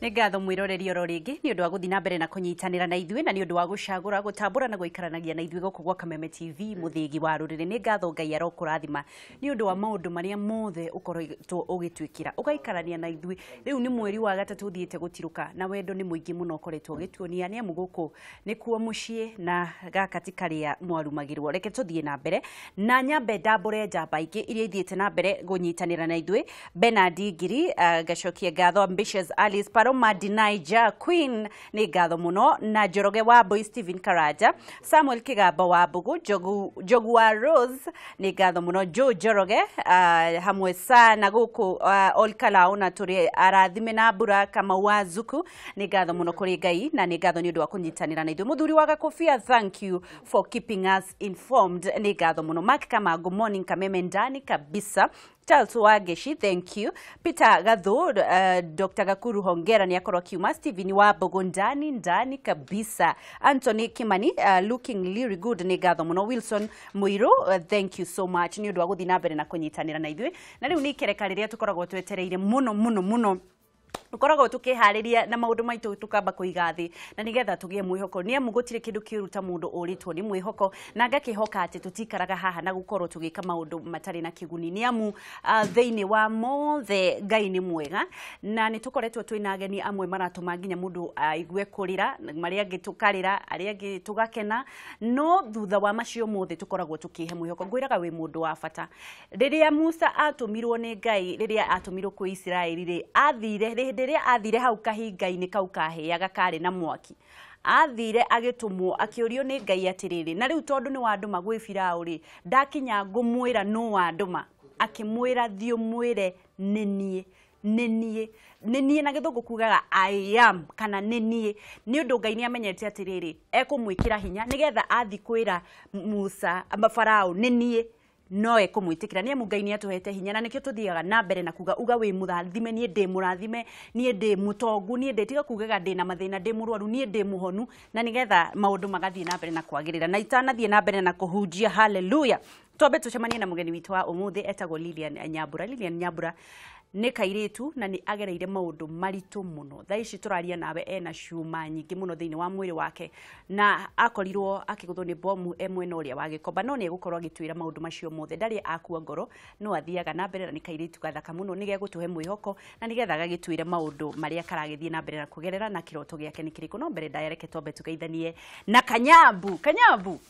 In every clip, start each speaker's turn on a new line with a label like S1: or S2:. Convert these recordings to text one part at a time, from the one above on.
S1: Nĩ ngatho mwĩroreri oro rĩngĩ nĩ ũndũ wa gũthiĩ na mbere na kũnyitanĩra na ithuĩ, na nĩ ũndũ wa gũcagũra, gũtambũra na gũikaranagia na ithuĩ gũkũ gwa Kameme TV, mũthĩgi wa rũrĩrĩ. Nĩ ngatho, Ngai arokũrathima nĩ ũndũ wa maũndũ marĩa mothe ũkoretwo ũgĩtwĩkĩra ũgaikarania na ithuĩ. Rĩu nĩ mweri wa gatatũ ũthiĩte gũtirũka, na wendo nĩ mũingĩ mũno ũkoretwo ũgĩtuonia, nĩ amu gũkũ nĩkuo mũciĩ na gaka ti karĩa mwarumagĩrwo. Reke tũthiĩ na mbere na nyambe ndambũre njamba ingĩ iria ithiĩte na mbere kũnyitanĩra na ithuĩ. Bernard Ngiri, ngacokia ngatho. Ambitious Alice Paroma, Dinaija Queen, nĩ ngatho mũno, na Njoroge wa Boy, Stephen Karanja, Samuel Kigamba wa Mbugu, Njogu, Njogu wa Rose, nĩ ngatho mũno. Joe Njoroge, hamwe sana gũkũ Olkalao, na tũrĩ arathime na mbura. Kamau wa Zuku, nĩ ngatho mũno kũrĩ Ngai na nĩ ngatho nĩ ũndũ wa kũnyitanĩra na ithuĩ. Mũthuri wa Gakobia, thank you for keeping us informed, nĩ ngatho mũno. Mark Kamago, morning Kameme, ndani kabisa. Charles Wageshi, thank you. Peter Gathu, Dr. Gakuru, hongera, ni akorwo akiuma. Stephen wa Mbogo, ndani ndani kabisa. Anthony Kimani, looking really good, nĩ ngatho mũno. Wilson Muiru, thank you so much nĩ ũndũ wa gũthiĩ na mbere na kũnyitanĩra na ithuĩ. Na rĩu nĩ ikereka rĩrĩa tũkoragwo twetereire mũno mũno mũno, tũkoragwo tũkĩharĩria na maũndũ maitũ tũkamba kũiga thĩ na nĩgetha tũgĩe mwĩhoko, nĩ amu gũtirĩ kĩndũ kĩũru ta mũndũ ũrĩtwo nĩ mwĩhoko, na ngakĩhoka atĩ tũtikaraga haha na gũkorwo tũgĩka maũndũ matarĩ na kĩguni, nĩ amu thĩinĩ wa mothe Ngai nĩ mwega. Na nĩ tũkoretwo twĩna ageni amwe maratũma nginya mũndũ aigue kũrĩra, marĩa angĩ tũkarĩra, arĩa angĩ tũgakena, no thutha wa macio mothe tũkoragwo tũkĩhe mwĩhoko. Ngwĩraga wĩ mũndũ wa bata. Rĩrĩa Musa atũmirwo nĩ Ngai, rĩrĩa atũmirwo kwĩ Isiraeli rĩ, athire, hĩndĩ ĩrĩa athire hau kahinga-inĩ kau kahĩaga karĩ na mwaki, athire agĩtũmwo, akĩũrio nĩ Ngai atĩrĩrĩ, na rĩu tondũ nĩ wandũma gwĩ Firaũ rĩ, ndakinya ngũmwĩra nũ wandũma? Akĩmwĩra, thiĩ ũmwĩre nĩ niĩ, nĩ niĩ, nĩ niĩ. Na gĩthũngũ kugaga "I am" kana nĩ niĩ, nĩ ũndũ Ngai nĩ amenyete atĩrĩrĩ, ekũmwĩkĩra hinya nĩgetha athi kwĩra Musa Farao nĩ niĩ, no ekũmwĩtĩkĩra, nĩ amu Ngai nĩ atũhete hinya. Na nĩkĩo tũthiaga na mbere na kuga, uga wĩ mũrathime, niĩ ndĩ mũrathime, niĩ ndĩ mũtongu, niĩ ndĩ, tiga kugaga ndĩ na mathĩna, ndĩ mũrwaru, niĩ ndĩ mũhonu, na nĩgetha maũndũ magathiĩ na mbere na kwagĩrĩra. Na itanathiĩ na mbere na kũhunjia haleluya, twambe tũcemanie na mũgeni witũ wa ũmũthĩ, etagwo Lilian Nyambura. Lilian Nyambura nĩ kairĩtu na nĩ agereire maũndũ maritũ mũno. Thaa ici tũraria nawe ena cuma nyingĩ mũno thĩinĩ wa mwĩrĩ wake, na akorirwo akĩgũthwo nĩ bomu e mwena ũrĩa wa Gĩkomba, no nĩ egũkorwo agĩtwĩra maũndũ macio mothe. Ndarĩ akua ngoro, no athiaga na mbere, na nĩ kairĩtu gathaka mũno, nĩ gegũtũhe mwĩhoko na nĩgetha gagĩtwĩre maũndũ marĩa karagĩthiĩ na mbere na kũgerera, na kĩroto gĩake nĩ kĩrĩkũ. No mbere ndaya, reke twambe tũgeithanie na Kanyambu. Kanyambu,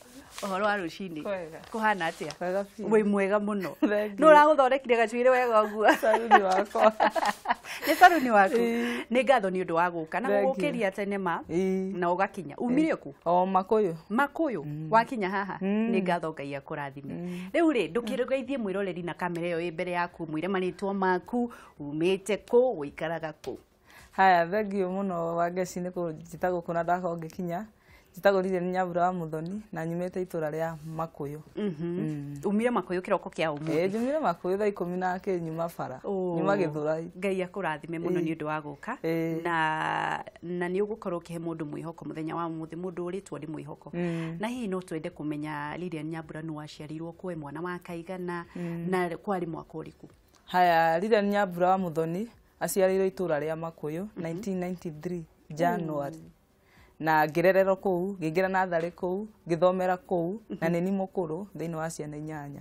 S1: ũhoro wa rũcinĩ?
S2: Kwega.
S1: Kũhana atĩa?
S2: Wega biũ.
S1: Wĩ mwega mũno?
S2: Thank
S1: Nũ
S2: you.
S1: ũragũthondekire gacuĩrĩ wega ũguo?
S2: Saruni wakwa.
S1: Nĩ saruni waku?
S2: Ĩĩ.
S1: Nĩ ngatho nĩ ũndũ wa gũka na
S2: Thank you.
S1: gũgũkĩria tene ma.
S2: Ĩĩ.
S1: Na ũgakinya umire kũ?
S2: O Makũyũ.
S1: Makũyũ wakinya haha. Nĩ ngatho, Ngai akũrathime. Rĩu rĩ, ndũkĩrũgeithie mwĩroreri na kamera ĩyo ĩ mbere yaku, mwĩre marĩtwa maku, umĩte kũ, ũikaraga kũ.
S2: Haya, thank you mũno Wangeci nĩ kũnjĩta gũkũ na ndakorwo ngĩkinya. Njĩtagwo Lilian Nyambura wa Mũthoni na nyumĩte itũra rĩa Makũyũ.
S1: Umire Makũyũ kĩroko kĩa ũmũthĩ?
S2: Ĩĩ, njumire Makũyũ thaa 10 na kĩ, nyuma bara.
S1: Oh.
S2: Nyuma Gĩthũrai.
S1: Ngai akũrathime mũno nĩ ũndũ wa gũka.
S2: Ĩĩ.
S1: Na nĩ ũgũkorwo ũkĩhe mũndũ mwĩhoko mũthenya wa ũmũthĩ, mũndũ ũrĩtwo nĩ mwĩhoko. Na hihi no twende kũmenya, Lilian Nyambura nĩ waciarirwo kwe, mwana wa kaigana, na kwarĩ mwaka ũrĩkũ?
S2: Haya, Lilian Nyambura wa Mũthoni aciarĩirwo itũra rĩa Makũyũ 1993 January. Na ngĩrererwo kũu, ngĩingĩra natharĩ kũu, ngĩthomera kũu, na nĩ ni mũkũrũ thĩinĩ wa ciana inyanya.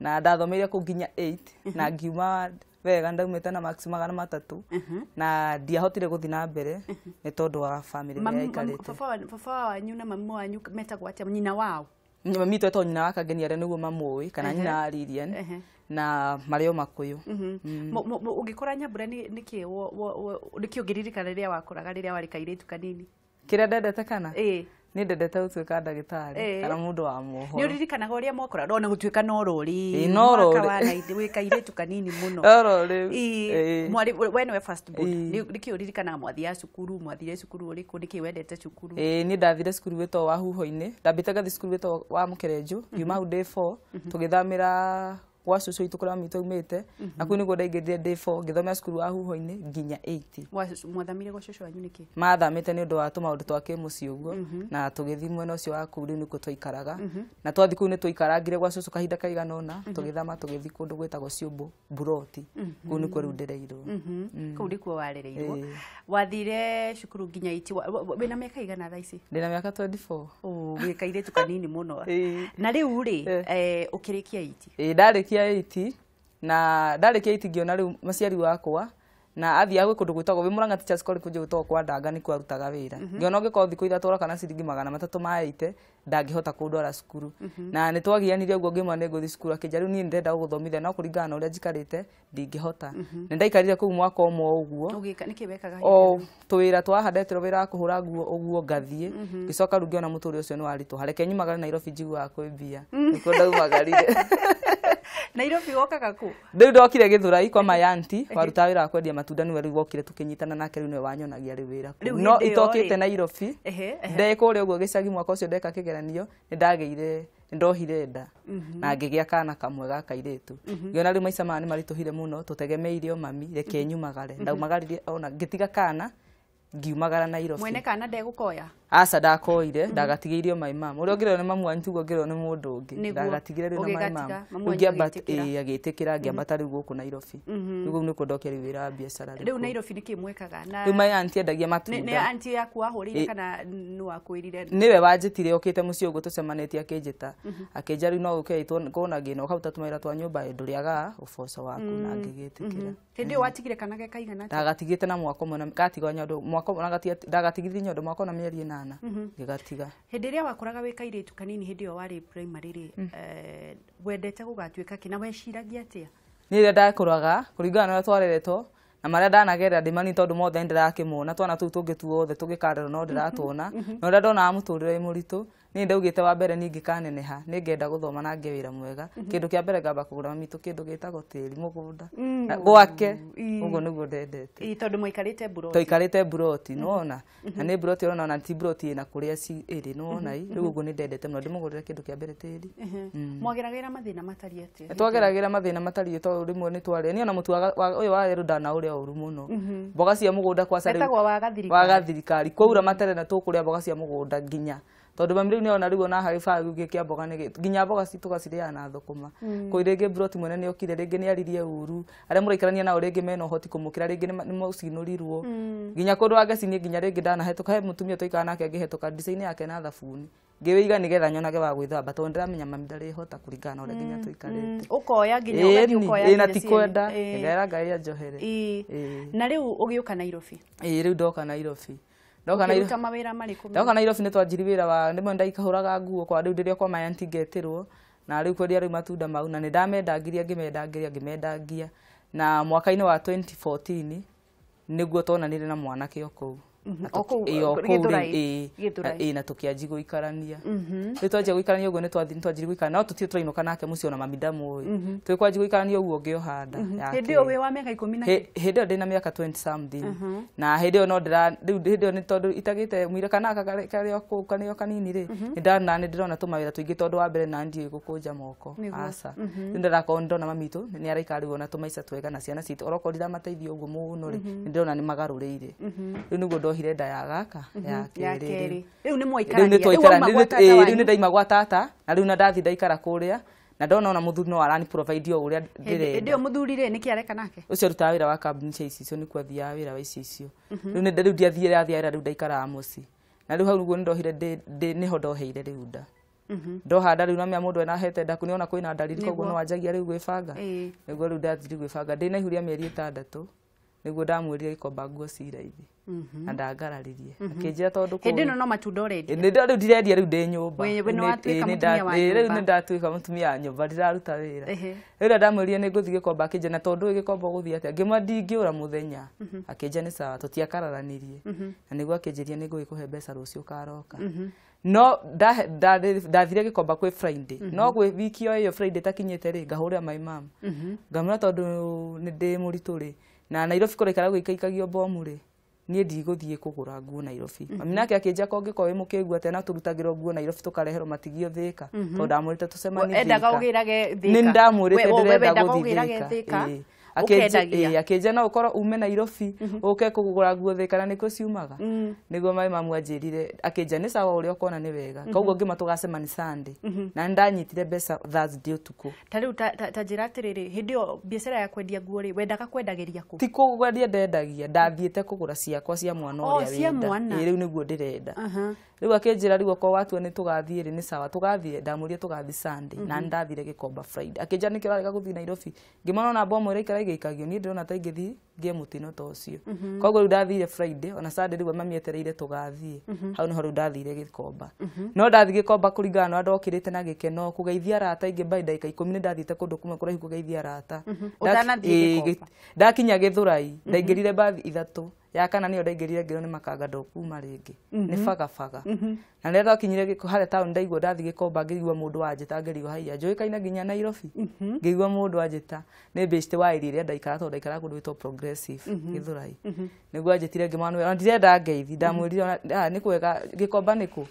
S2: Na ndathomeire kũu nginya 8 na ngiuma wega, ndaumĩte na marks 300, na ndiahotire gũthiĩ na mbere nĩ tondũ wa family ĩrĩa yaikarĩte.
S1: Baba wanyu na mami wanyu metagwo atĩa, nyina wao?
S2: Mami witũ etagwo nyina wa Kangeni, arĩa nĩguo mamũĩ, kana nyina wa Lilian, na marĩ o Makũyũ.
S1: Ũngĩkora Nyambura, nĩkĩ nĩkĩ ũngĩririkana rĩrĩa wakũraga, rĩrĩa warĩ kairĩtu kanini?
S2: Kĩrĩa ndendete kana?
S1: Ĩĩ.
S2: Nĩ ndendete gũtuĩka ndagĩtarĩ kana mũndũ wa mohoro.
S1: Nĩ ũririkanaga ũrĩa mwakũra, ona gũtuĩka no rũrĩ
S2: Ĩĩ, no
S1: mwaka
S2: rũrĩ.
S1: wa wĩ kairĩtu kanini mũno?
S2: No rũrĩ.
S1: Ĩĩ,
S2: Ĩĩ.
S1: mwarĩ we nĩwe first born?
S2: Ĩĩ.
S1: Nĩkĩ ũririkanaga mwathiaga cukuru, mwathire cukuru ũrĩkũ, nĩkĩ wendete cukuru?
S2: Ĩĩ, niĩ ndathire cukuru wĩtagwo wa Huho-inĩ, ndambĩte ngathiĩ cukuru wĩtagwo wa Mũkerenjũ, ngiuma hau day 4 tũgĩthamĩra Gwa cũcũ witũ kũrĩa mami witũ aumĩte, na kũu nĩguo ndaingĩrire ndĩ 4, ngĩthomera cukuru wa Huho-inĩ nginya 8.
S1: Mwathamire gwa cũcũ wanyu nĩkĩ?
S2: Mathamĩte nĩ ũndũ wa tũmaũndũ twa kĩmũciĩ ũguo, na tũgĩthiĩ mwena ũcio wa kũu rĩu nĩkuo twaikaraga. Na twathiĩ kũu nĩ twaikarangire gwa cũcũ kahinda kaigana ũna, tũgĩthama tũgĩthiĩ kũndũ gwĩtagwo Ciũmbũ Buroti. Kũu nĩkuo rĩu ndereirwo.
S1: Kũu nĩkuo warereirwo. Wathire cukuru nginya 8. Wĩna mĩaka igana thaa ici?
S2: Ndĩna mĩaka 24.
S1: Wĩ kairĩtu kanini mũno. Na rĩu rĩ, ũkĩrĩkia 8?
S2: Ĩĩ, ndarĩkia 8, na ndarĩkia 8 ngĩona rĩu mũciari wakwa na athiaga gwĩ kũndũ gwĩtagwo wĩ Murang'a Teachers College, kũndũ gwĩtagwo kwa Ndanga nĩkuo arutaga wĩra. Ngĩona ũngĩkorwo thikũ ithatũ ora kana ciringi 300 ma 8 ndangĩhota kũndwara cukuru. Na nĩ twagianire ũguo, ngĩmwĩra nĩ ngũthiĩ cukuru, akĩnjĩra rĩu niĩ nĩndĩrenda gũgũthomithia no kũringana na ũrĩa njikarĩte ndingĩhota. Nĩ ndaikarire kũu mwaka ũmwe ũguo.
S1: Nĩkĩ wekaga?
S2: O tũwĩra twaha ndeterwo wĩra wa kũhũra nguo ũguo ngathiĩ. Ngĩcoka rĩu ngĩona mũtũrĩre ũcio nĩ waritũha, reke nyumagare Nairobi njiguaga kwĩ mbia. Nĩkuo ndaumagarire.
S1: Nairobi wokaga kũ?
S2: Rĩu ndokire Gĩthũrai kwa my auntie warutaga wĩra wa kwendia matunda, nĩwe rĩu wokire tũkĩnyitana nake, rĩu nĩwe wanyonagia rĩu wĩra kũu. No itokĩte Nairobi, ndĩ kũrĩa ũguo gĩcagi mwaka ũcio ndeka kĩgeranio, nĩ ndagĩire, nĩ ndohire nda na ngĩgĩa kana kamwe ga kairĩtu. Ngĩona rĩu maica maya nĩ maritũhire mũno, tũtegemeire o mami, reke nyumagare. Ndaumagaririe ona ngĩtiga kana ngiumagara Nairobi.
S1: Mwene kana ndegũkoya?
S2: Aca, ndakoire, ndagatigĩirio my mum. Ũrĩa ũngĩrerwo nĩ mamu wanyu tiguo ũngĩrerwo nĩ mũndũ ũngĩ. Ndagatigire rĩu na my mum. Rĩu agĩtĩkĩra, ngĩambata rĩu gũkũ Nairobi. Rĩu kũu nĩkuo ndokire rĩu wĩra wa biacara.
S1: Rĩu Nairobi nĩkĩ mwekaga?
S2: Rĩu my auntie endagia matunda.
S1: Nĩ auntie yaku wahũrĩire kana nĩ wakwĩrire?
S2: Nĩwe wanjĩtire okĩte mũciĩ ũguo tũcemanĩtie, akĩnjĩta. Akĩnjĩra rĩu no ũke ngona ngĩna ũkaruta tũmawĩra twa nyũmba ndũrĩagaga ũboco waku, na ngĩgĩtĩkĩra.
S1: Hĩndĩ ĩyo watigire kana ge kaigana atĩa?
S2: Ndagatigĩte na mwaka ũmwe na gatigwo nyondo mwaka ũmwe, ndagatigithirie nyondo mwaka ũmwe na mĩeri 8 ngĩgatiga.
S1: Hĩndĩ ĩrĩa wakũraga wĩ kairĩtu kanini, hĩndĩ ĩyo warĩ primary rĩ, wendete gũgatuĩka kĩ na weciragia atĩa?
S2: Niĩ rĩrĩa ndakũraga kũringana na ũrĩa twareretwo na marĩa ndanagerera ndĩ manini, tondũ mothe nĩ ndĩrakĩmona, twana tũu tũngĩ tuothe tũgĩkarerwo no ndĩratuona, na ũrĩa ndonaga mũtũrĩre wĩ mũritũ, niĩ ndaugĩte wa mbere niĩ ingĩkaneneha nĩ ngenda gũthoma na ngĩe wĩra mwega. Kĩndũ kĩa mbere ngamba kũgũra mami witũ kĩndũ gĩtagwo tĩri mũgũnda gwake, ũguo nĩguo ndendete.
S1: Tondũ mwaikarĩte mburoti?
S2: Twaikarĩte mburoti, nĩwona, na nĩ mburoti ũrona, ona ti mburoti ĩna kũrĩa ĩrĩ, nĩwona. Rĩu ũguo nĩ ndendete mũno ndĩmũgũrĩre kĩndũ kĩa mbere tĩri.
S1: Mwageragĩra mathĩna matariĩ atĩa?
S2: Twageragĩra mathĩna matariĩ tondũ rĩmwe nĩ twarĩa, niĩ ona mũtu ũyũ wa yerũ ndanaũrĩa ũru mũno. Mboga cia mũgũnda kwaca rĩu
S1: Wetagwo wa gathirikari.
S2: Wa gathirikari, kwaura matere na tũkũrĩa mboga cia mũgũnda nginya tondũ mami rĩu nĩona rĩu ona harĩ bara rĩu kĩa mboga nĩ nginya mboga tũgacirĩaga na thũkũma. Kũi rĩngĩ mburoti mwene nĩ okire, rĩngĩ nĩ aririe ũru, arĩa mũraikarania nao rĩngĩ mena ũhoti kũmũkĩra, rĩngĩ nĩ mũcinũrirwo nginya kũndũ wangeci. Niĩ nginya rĩngĩ ndanahetũka he mũtumia twaikara nake, ngĩhetũka ndica-inĩ yake na thabuni ngĩwĩiga nĩgetha nyonage wa gwĩthamba, tondũ ndĩramenya mami ndarĩhota kũringana na ũrĩa nginya tũikarĩte.
S1: Ũkoya nginya ũgathiĩ ũkoya
S2: Ĩĩ, na
S1: nginya
S2: ti
S1: ciene.
S2: kwenda, ngera Ngai anjohere.
S1: Na rĩu ũgĩũka Nairobi?
S2: Ĩĩ, rĩu ndoka Nairobi, ndoka Nairobi
S1: Ũkĩruta mawĩra marĩkũ?
S2: Ndoka Nairobi nĩ twanjiri wĩra wa rĩmwe ndaikahũraga nguo kwa rĩu ndĩrĩa kwa my auntie ngetĩrwo, na rĩu kwendia rĩu matunda mau, na nĩ ndamendangiria ngĩmendangiria ngĩmendangia, na mwaka-inĩ wa 2014 nĩguo twonanire na mwanake o kũu.
S1: O kũu,
S2: Ĩĩ, o kũu rĩu,
S1: Gĩthũrai.
S2: ĩĩ.
S1: Gĩthũrai.
S2: Ĩĩ, na tũkĩanji gũikarania. Rĩu twanjia gũikarania ũguo nĩ twanjirie gũikarania, no tũtirĩ tũrainũka nake mũciĩ, ona mami ndamũĩ. Twĩ kwanji gũikarania ũguo ngĩoha nda ya
S1: Hĩndĩ ĩyo
S2: kerĩ.
S1: wĩ wa mĩaka 10 na
S2: Hĩndĩ ĩyo ndĩna mĩaka 20 something, na hĩndĩ ĩyo no ndĩra rĩu hĩndĩ ĩyo nĩ tondũ itagĩte mũira kana gaka karĩ o kũu karĩ o kanini rĩ, nĩ ndana nĩ ndĩrona tũmawĩra tũingĩ, tondũ wa mbere na ndiũĩ gũkũnja moko. Aca, rĩu ndĩrakorwo nĩ ndona mami witũ nĩ araikara rĩu ona tũmaica twega na ciana citũ, orokorwo ndiramateithia ũguo mũno rĩ, nĩ ndĩrona nĩ magarũrĩire. Rĩu nĩguo ndohire nda ya gaka ya
S1: ya
S2: kerĩ rĩu.
S1: kerĩ. Rĩu nĩ
S2: Rĩu
S1: mwaikarania?
S2: nĩ twaikarania.
S1: Rĩu wauma gwa tata
S2: Rĩu
S1: wanyu?
S2: nĩ ndaima gwa tata, na rĩu na ndathi ndaikara kũrĩa na ndona ona mũthuri no arani provide o ũrĩa
S1: Hĩndĩ
S2: ndĩrenda.
S1: ĩyo mũthuri rĩ, nĩkĩ areka nake?
S2: Ũcio arutaga wĩra wa kambuni cia icicio, nĩkuo athiaga wĩra wa icicio. Rĩu nĩ rĩu ndiathire athiaga wĩra, rĩu ndaikaraga mũciĩ, na rĩu hau nĩguo nĩndohire nĩho ndoheire rĩu nda. Ndoha nda rĩu namenya mũndũ ena ahete nda nĩona kwĩna ndariri, koguo no wanjagia rĩu gwĩbanga. Nĩguo rĩu ndathire gwĩbanga ndĩna ihu rĩa mĩeri 6, nĩguo ndamwĩrire gĩkomba nguo ci raithi, na ndangararirie akĩnjĩra tondũ
S1: Hĩndĩ ĩno no matunda ũrendia?
S2: Nĩ rĩu ndirendia, rĩu ndĩ nyũmba.
S1: We nĩ watuĩka mũtumia wa
S2: Rĩu
S1: nyũmba.
S2: nĩ ndatuĩka mũtumia wa nyũmba, ndiraruta wĩra. Rĩu rĩrĩa ndamwĩrire nĩ ngũthiĩ gĩkomba, akĩnjĩra na tondũ ũyũ gĩkomba ũgũthiĩ atĩa, ngĩmwĩra ndingĩũra mũthenya, akĩnjĩra nĩ sawa, tũtiakararanirie, na nĩguo akĩnjĩria nĩ ngũgĩkũhe mbeca rũciũ ũkaroka. No ndathire gĩkomba kwĩ Friday, no gwĩ wiki o ĩyo Friday ĩtakinyĩte rĩ, ngahũrĩra my mum ngamwĩra tondũ nĩ ndĩ mũritũ rĩ, na Nairobi kũraikara gũikaikagio bomu rĩ, Niĩ ndigũthiĩ kũgũra nguo Nairobi. Mami nake akĩnja ko ũngĩkorwo wĩ mũkĩgu atĩa na tũrutagĩrwo nguo Nairobi tũkareherwo matigio Thĩka, tondũ ndamwĩrĩte tũcemanie
S1: Endaga
S2: Thĩka.
S1: ũgĩrage Thĩka.
S2: Nĩ ndamwĩrĩte
S1: We
S2: ndĩrenda
S1: wendaga
S2: gũthiĩ
S1: ũgĩrage
S2: Thĩka.
S1: Thĩka,
S2: Ĩĩ.
S1: ũkendagia.
S2: Akĩnja no ũkorwo ume Nairobi ũke kũgũra nguo Thĩka na nĩkuo ciumaga. Nĩguo maĩ mamu anjĩrire, akĩnja nĩ sawa, ũrĩa ũkona nĩ wega. Koguo ngĩma tũgacemania Sunday, na nĩ ndanyitire mbeca Thursday ũtukũ.
S1: Ta rĩu ta njĩra atĩrĩrĩ, hĩndĩ ĩyo biacara ya kwendia nguo rĩ, wendaga kwendagĩria kũ?
S2: Ti kwendia ndendagia, ndathiĩte kũgũra ciakwa cia mwana
S1: Oh,
S2: ũrĩa
S1: cia
S2: wenda.
S1: mwana.
S2: Ĩĩ, rĩu nĩguo ndĩrenda. Rĩu akĩnjĩra rĩu okorwo watua nĩ tũgathiĩ rĩ, nĩ sawa tũgathiĩ. Ndamwĩrire tũgathiĩ Sunday, na nĩ ndathire Gĩkomba Friday. Akĩnjĩra nĩkĩ ũrarega gũthiĩ Nairobi. Ngĩmwona ona bomu ĩraikara ĩgĩikagio, niĩ ndĩrona ta ingĩthiĩ ngĩe mũtino ta ũcio. Koguo rĩu ndathire Friday, ona Sunday rĩu mami etereire tũgathiĩ. Hau nĩho rĩu ndathire Gĩkomba. No ndathiĩ Gĩkomba kũringana na ndokĩrĩte na gĩkeno kũgeithia arata aingĩ, by ndagĩka 10 nĩ ndathiĩte kũndũ kũmwe kũraihu kũgeithia arata.
S1: Ũtanathiĩ Gĩkomba?
S2: Ndakinya Gĩthũrai, ndaingĩrire bathi 3, ya kana nĩyo ndaingĩrire, ngĩrwo nĩ makanga ndũkuma rĩngĩ, nĩ bagabaga. Na rĩrĩa twakinyire harĩa taũni, ndaigua ndathiĩ Gĩkomba ngĩigua mũndũ wanjĩta, ngĩrigwo haiya njũĩkaine nginya Nairobi. Ngĩigua mũndũ wanjĩta nĩ bĩcĩtĩ wa area ĩrĩa ndaikara, tondũ ndaikara kũndũ gwĩtwo Progressive Gĩthũrai. Nĩguo anjĩtire, ngĩmwona ona ndirenda ngeithi, ndamwĩrire ona, "Ah, nĩ kwega, Gĩkomba nĩkũ?"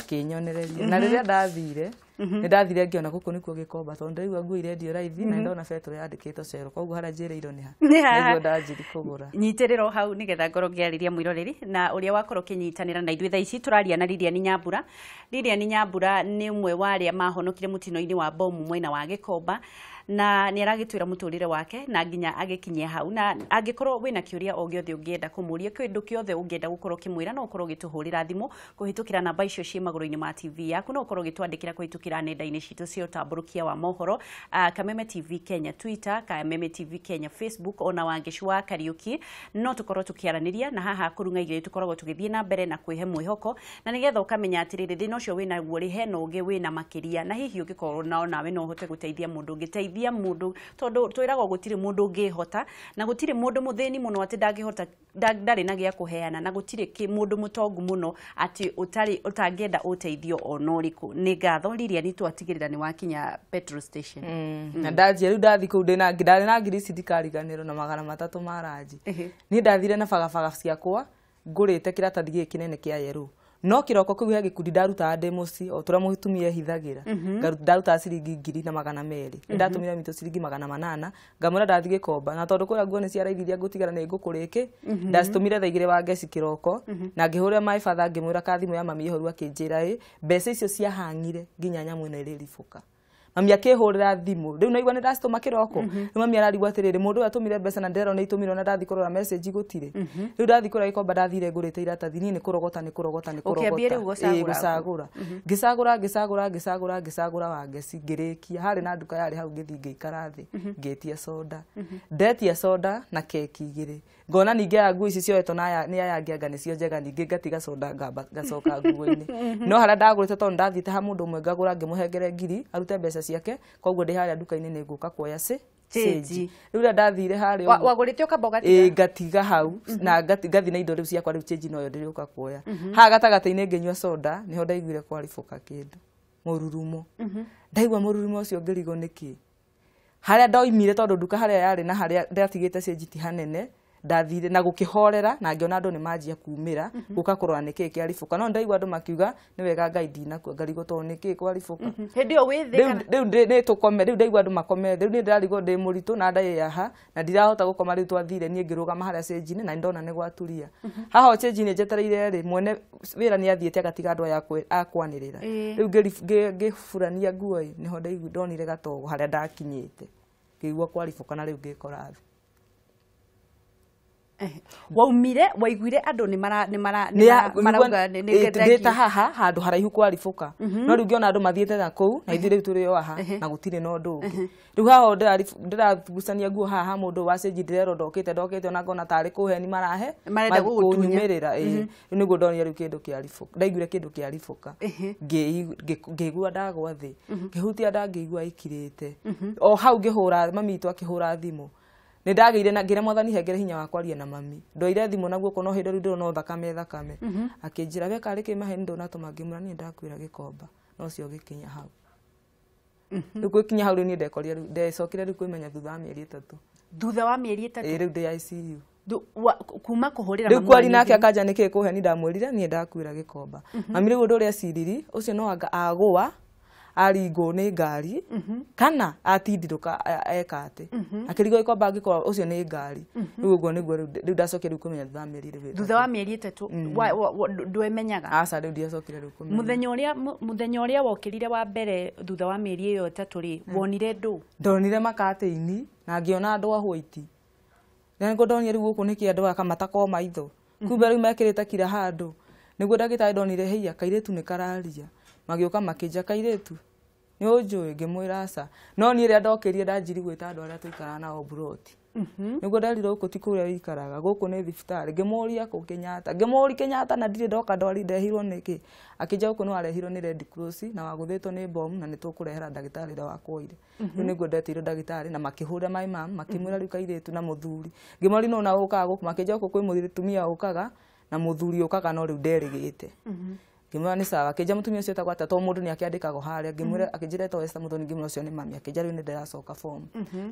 S2: Akĩnyonereria. Na rĩrĩa ndathire, nĩ ndathire ngĩona gũkũ nĩkuo Gĩkomba, tondũ ndaigua nguo irendio raithi na ndona betũrũ yandĩkĩtwo cero, koguo harĩa njĩrĩirwo nĩ ha.
S1: Nĩ haha.
S2: Nĩguo ndanjiri kũgũra.
S1: Nyitĩrĩro hau nĩgetha ngorwo ngĩarĩria mwĩroreri na ũrĩa wakorwo ũkĩnyitanĩra na ithuĩ thaa ici. Tũraria na Lilian Nyambura. Lilian Nyambura nĩ ũmwe wa arĩa mahonokire mũtino-inĩ wa bomu mwena wa Gĩkomba, na nĩ aragĩtwĩra mũtũrĩre wake na nginya agĩkinyia hau. Na angĩkorwo wĩna kĩũria o gĩothe ũngĩenda kũmũria, kĩndũ kĩothe ũngĩenda gũkorwo ũkĩmwĩra, no ũkorwo ũgĩtũhũrĩra thimũ kũhĩtũkĩra namba icio ciĩ magũrũ-inĩ ma TV yaku, no ũkorwo ũgĩtwandĩkĩra kũhĩtũkĩra nenda-inĩ citũ cia ũtambũrũkia wa mohoro, Kameme TV Kenya Twitter, Kameme TV Kenya Facebook, ona Wangeci wa Kariuki, no tũkorwo tũkĩaranĩria. Na haha kũrung'a igĩrĩ tũkoragwo tũgĩthiĩ na mbere na kwĩhe mwĩhoko, na nĩgetha ũkamenya atĩrĩrĩ, thĩna ũcio wĩna guo rĩ, hena ũngĩ wĩna makĩria, na hihi ũngĩkorwo nao nawe no ũhote gũteithia mũndũ ũngĩ, teithia mũndũ, tondũ twĩragwo gũtirĩ mũndũ ũngĩhota, na gũtirĩ mũndũ mũthĩni mũno atĩ ndangĩhota, ndarĩ na gĩa kũheana, na gũtirĩ mũndũ mũtongu mũno atĩ ũtarĩ ũtangĩenda ũteithio ona ũrĩkũ. Nĩ ngatho Lilian, twatigĩrĩra nĩ wakinya petrol station.
S2: Na ndanjia rĩu ndathi kũu ndĩna ndarĩ na ngiri ici ndikariganĩrwo na 300 ma ranji. Niĩ ndathire na bagabaga ciakwa ngũrĩte kĩratathi gĩkĩ kĩnene kĩa yerũ, no kĩroko kĩu he gĩkundi ndarutaga ndĩ mũciĩ o tũrĩa mũtumia ehithagĩra. Ndarutaga ciringi 1,200. Nĩ ndatũmire mitũ ciringi 800, ngamwĩra ndathiĩ Gĩkomba, na tondũ kũrĩa nguo nĩ cia raithi iria ngũtigara nĩ ngũkũrĩkĩ, ndacitũmire thaa 2 wa ngeci kĩroko. Na ngĩhũrĩra my father ngĩmwĩra ka thimũ ya mami ĩhoru, akĩnjĩra ĩ mbeca icio ciahang'ire nginya nyamũ ĩno ĩrĩribũka. Mami akĩhũrĩra thimũ rĩu naigua nĩ ndacitũma kĩroko, rĩu mami ararigwo atĩrĩrĩ, mũndũ ũyũ atũmire mbeca na ndĩrerwo nĩ itũmirwo, na ndathi kũrora message gũtirĩ. Rĩu ndathi kũrĩa Gĩkomba, ndathire ngũrĩte iratathi, niĩ nĩ kũrogota, nĩ kũrogota, nĩ
S1: Ũkĩambia rĩu
S2: kũrogota. Ĩĩ,
S1: gũcagũra.
S2: Gũcagũra, ngĩcagũra, ngĩcagũra, ngĩcagũra, ngĩcagũra wangeci, ngĩrĩkia. Harĩ na nduka yarĩ hau, ngĩthiĩ ngĩikara thĩ, ngĩtia soda. Ndetia soda na keki 2, ngona ningĩ aya nguo ici cioetwo na aya nĩ aya angĩ, anga nĩcio njega. Ningĩ ngatiga soda, ngamba ngacoka nguo-inĩ no harĩa ndagũrĩte, tondũ ndathiĩte ha mũndũ ũmwe ngagũra, ngĩmũhengere ngiri arute mbeca ciake. Koguo ndĩ harĩa nduka-inĩ nĩ ngũka kuoya ci
S1: Cĩnji.
S2: cĩnji. Rĩu rĩrĩa ndathire harĩa ũguo-
S1: Wagũrĩte ũkamba
S2: ĩĩ,
S1: ũgatiga?
S2: Ngatiga hau na ngathi na indo rĩu ciakwa. Rĩu cĩnji noyo ndĩrĩũka kuoya. Haha gatagatĩ-inĩ ngĩnyua soda, nĩho ndaiguire kwaribũka kĩndũ, mũrurumo. Ndaigua mũrurumo ũcio ngĩrigwo nĩkĩ harĩa ndoimire, tondũ nduka harĩa yarĩ na harĩa ndatigĩte cĩnji ti hanene. Ndathire na gũkĩhorera na ngĩona andũ nĩ manjia kumĩra gũka kũrora nĩkĩĩ kĩaribũka, no ndaigua andũ makiuga nĩ wega Ngai ndinakua. Ngarigwo tondũ nĩkĩĩ kwaribũka.
S1: Hĩndĩ ĩyo wĩ thĩ
S2: Rĩu
S1: kana?
S2: Rĩu nĩ tũkome. Rĩu ndaigua andũ makomete, rĩu niĩ ndĩrarigwo ndĩ mũritũ na ndaĩ haha na ndirahota gũkoma. Rĩu twathire, niĩ ngĩrũgama harĩa cĩnji-inĩ na nĩndona nĩ gwaturia haha o cĩnji-inĩ njetereire rĩ, mwene wĩra nĩ athiĩte agatiga andũ aya akwanĩrĩra. Rĩu ngĩburania nguo ĩ, nĩho ndaigua ndonire gatogo harĩa ndakinyĩte, ngĩigua kwaribũka na rĩu ngĩkora thĩ.
S1: Waumire waiguire andũ nĩ mara nĩ mara
S2: Nĩ
S1: marauga nĩ
S2: ndĩ ta haha handũ haraihu kwaribũka, no rĩu ngĩona andũ mathiĩte na kũu na ithuĩ rĩu tũrĩ o haha na gũtirĩ na ũndũ ũngĩ. Rĩu haha o ndĩragucania nguo haha ha mũndũ wa cĩnji, ndĩrerwo ndokĩte, ndokĩte, ona ngona tarĩ kũheni marahe.
S1: Marenda gũgũtunya.
S2: Kũnyumĩrĩra. Ĩĩ, rĩu nĩguo ndonire rĩu kĩndũ kĩaribũka, ndaiguire kĩndũ kĩaribũka. Ngĩigua ndagwa thĩ, ngĩhutia nda, ngĩigua ĩkirĩte o hau. Ngĩhũra mami witũ, akĩhũra thimũ. Nĩ ndagĩire na ngĩra Mwathani hengere hinya wa kwaria na mami. Ndoire thimũ na guoko, no hĩndĩ rĩu ndĩrona o thakame thakame. Akĩnjĩra we karĩ kĩ maheni ndũnatũma? Ngĩmwĩra niĩ ndakwĩra Gĩkomba no cio gĩkinya hau. Rĩu gwĩkinya hau, rĩu niĩ ndekorire, rĩu ndecokire rĩu kwĩmenya thutha wa mĩeri 3.
S1: Thutha wa mĩeri 3?
S2: Ĩĩ, rĩu ndĩ ICU.
S1: Kuma kũhũrĩra
S2: rĩu kwari nake akanja nĩkĩ kũhe ni ndamwĩrire niĩ ndakuĩra Gĩkomba. Mami rĩu ũndũ ũrĩa ciriri ũcio no anga agũa aringwo nĩ ngari kana atindirũka eka atĩ akĩrigwo Gĩkomba angĩkorwo ũcio nĩ ngari. Rĩu ũguo nĩguo rĩu ndacokire rĩu kũmenya thutha wa mĩeri ĩrĩ.
S1: Thutha wa mĩeri 3 ndwemenyaga?
S2: Aca rĩu ndiacokire rĩu kũmenya.
S1: Mũthenya ũrĩa wokĩrire wa mbere thutha wa mĩeri ĩyo 3 rĩ, wonire ndũ?
S2: Ndonire makatĩini na ngĩona andũ a white. Na nĩguo ndonire rĩu gũkũ nĩkĩ andũ aka matakoo maitho. Kumbe rĩu mekĩrĩte kira handũ. Nĩguo ndagĩtarĩ ndonire heiya kairĩtu nĩ kararia. Magĩũka makĩnja kairĩtu. Nĩ ũnjũĩ ngĩmwĩra aca. No niĩ rĩrĩa ndokĩrire ndanjiri gwĩta andũ arĩa tũikaraga nao mburoti. Nĩguo nderirwo gũkũ ti kũrĩa wĩikaraga, gũkũ nĩ thibitarĩ. Ngĩmũria kũ Kenyatta. Ngĩmũria Kenyatta na ndirĩ ndoka ndwari ndehirwo nĩkĩ. Akĩnja gũkũ nĩ warehirwo nĩ Red Cross na wagũthĩtwo nĩ bomu na nĩ tũkũrehera ndagĩtarĩ ũrĩa wakuoire. Rĩu nĩguo ndetĩirwo ndagĩtarĩ na makĩhũra my mum, makĩmwĩra rĩu kairĩtu na mũthuri. Ngĩmũria nũ na ũkaga gũkũ, makĩnja gũkũ kwĩ mũtumia ũkaga na mũthuri ũkaga no rĩu nderĩgĩte. Ngĩmwĩra nĩ sawa. Akĩnja mũtumia ũcio etagwo atĩa tondũ mũndũ nĩ akĩandĩkagwo harĩa. Ngĩmwĩra akĩnjĩra etagwo Esther Muthoni, ngĩmwĩra ũcio nĩ mami. Akĩnja rĩu nĩ ndĩracoka form.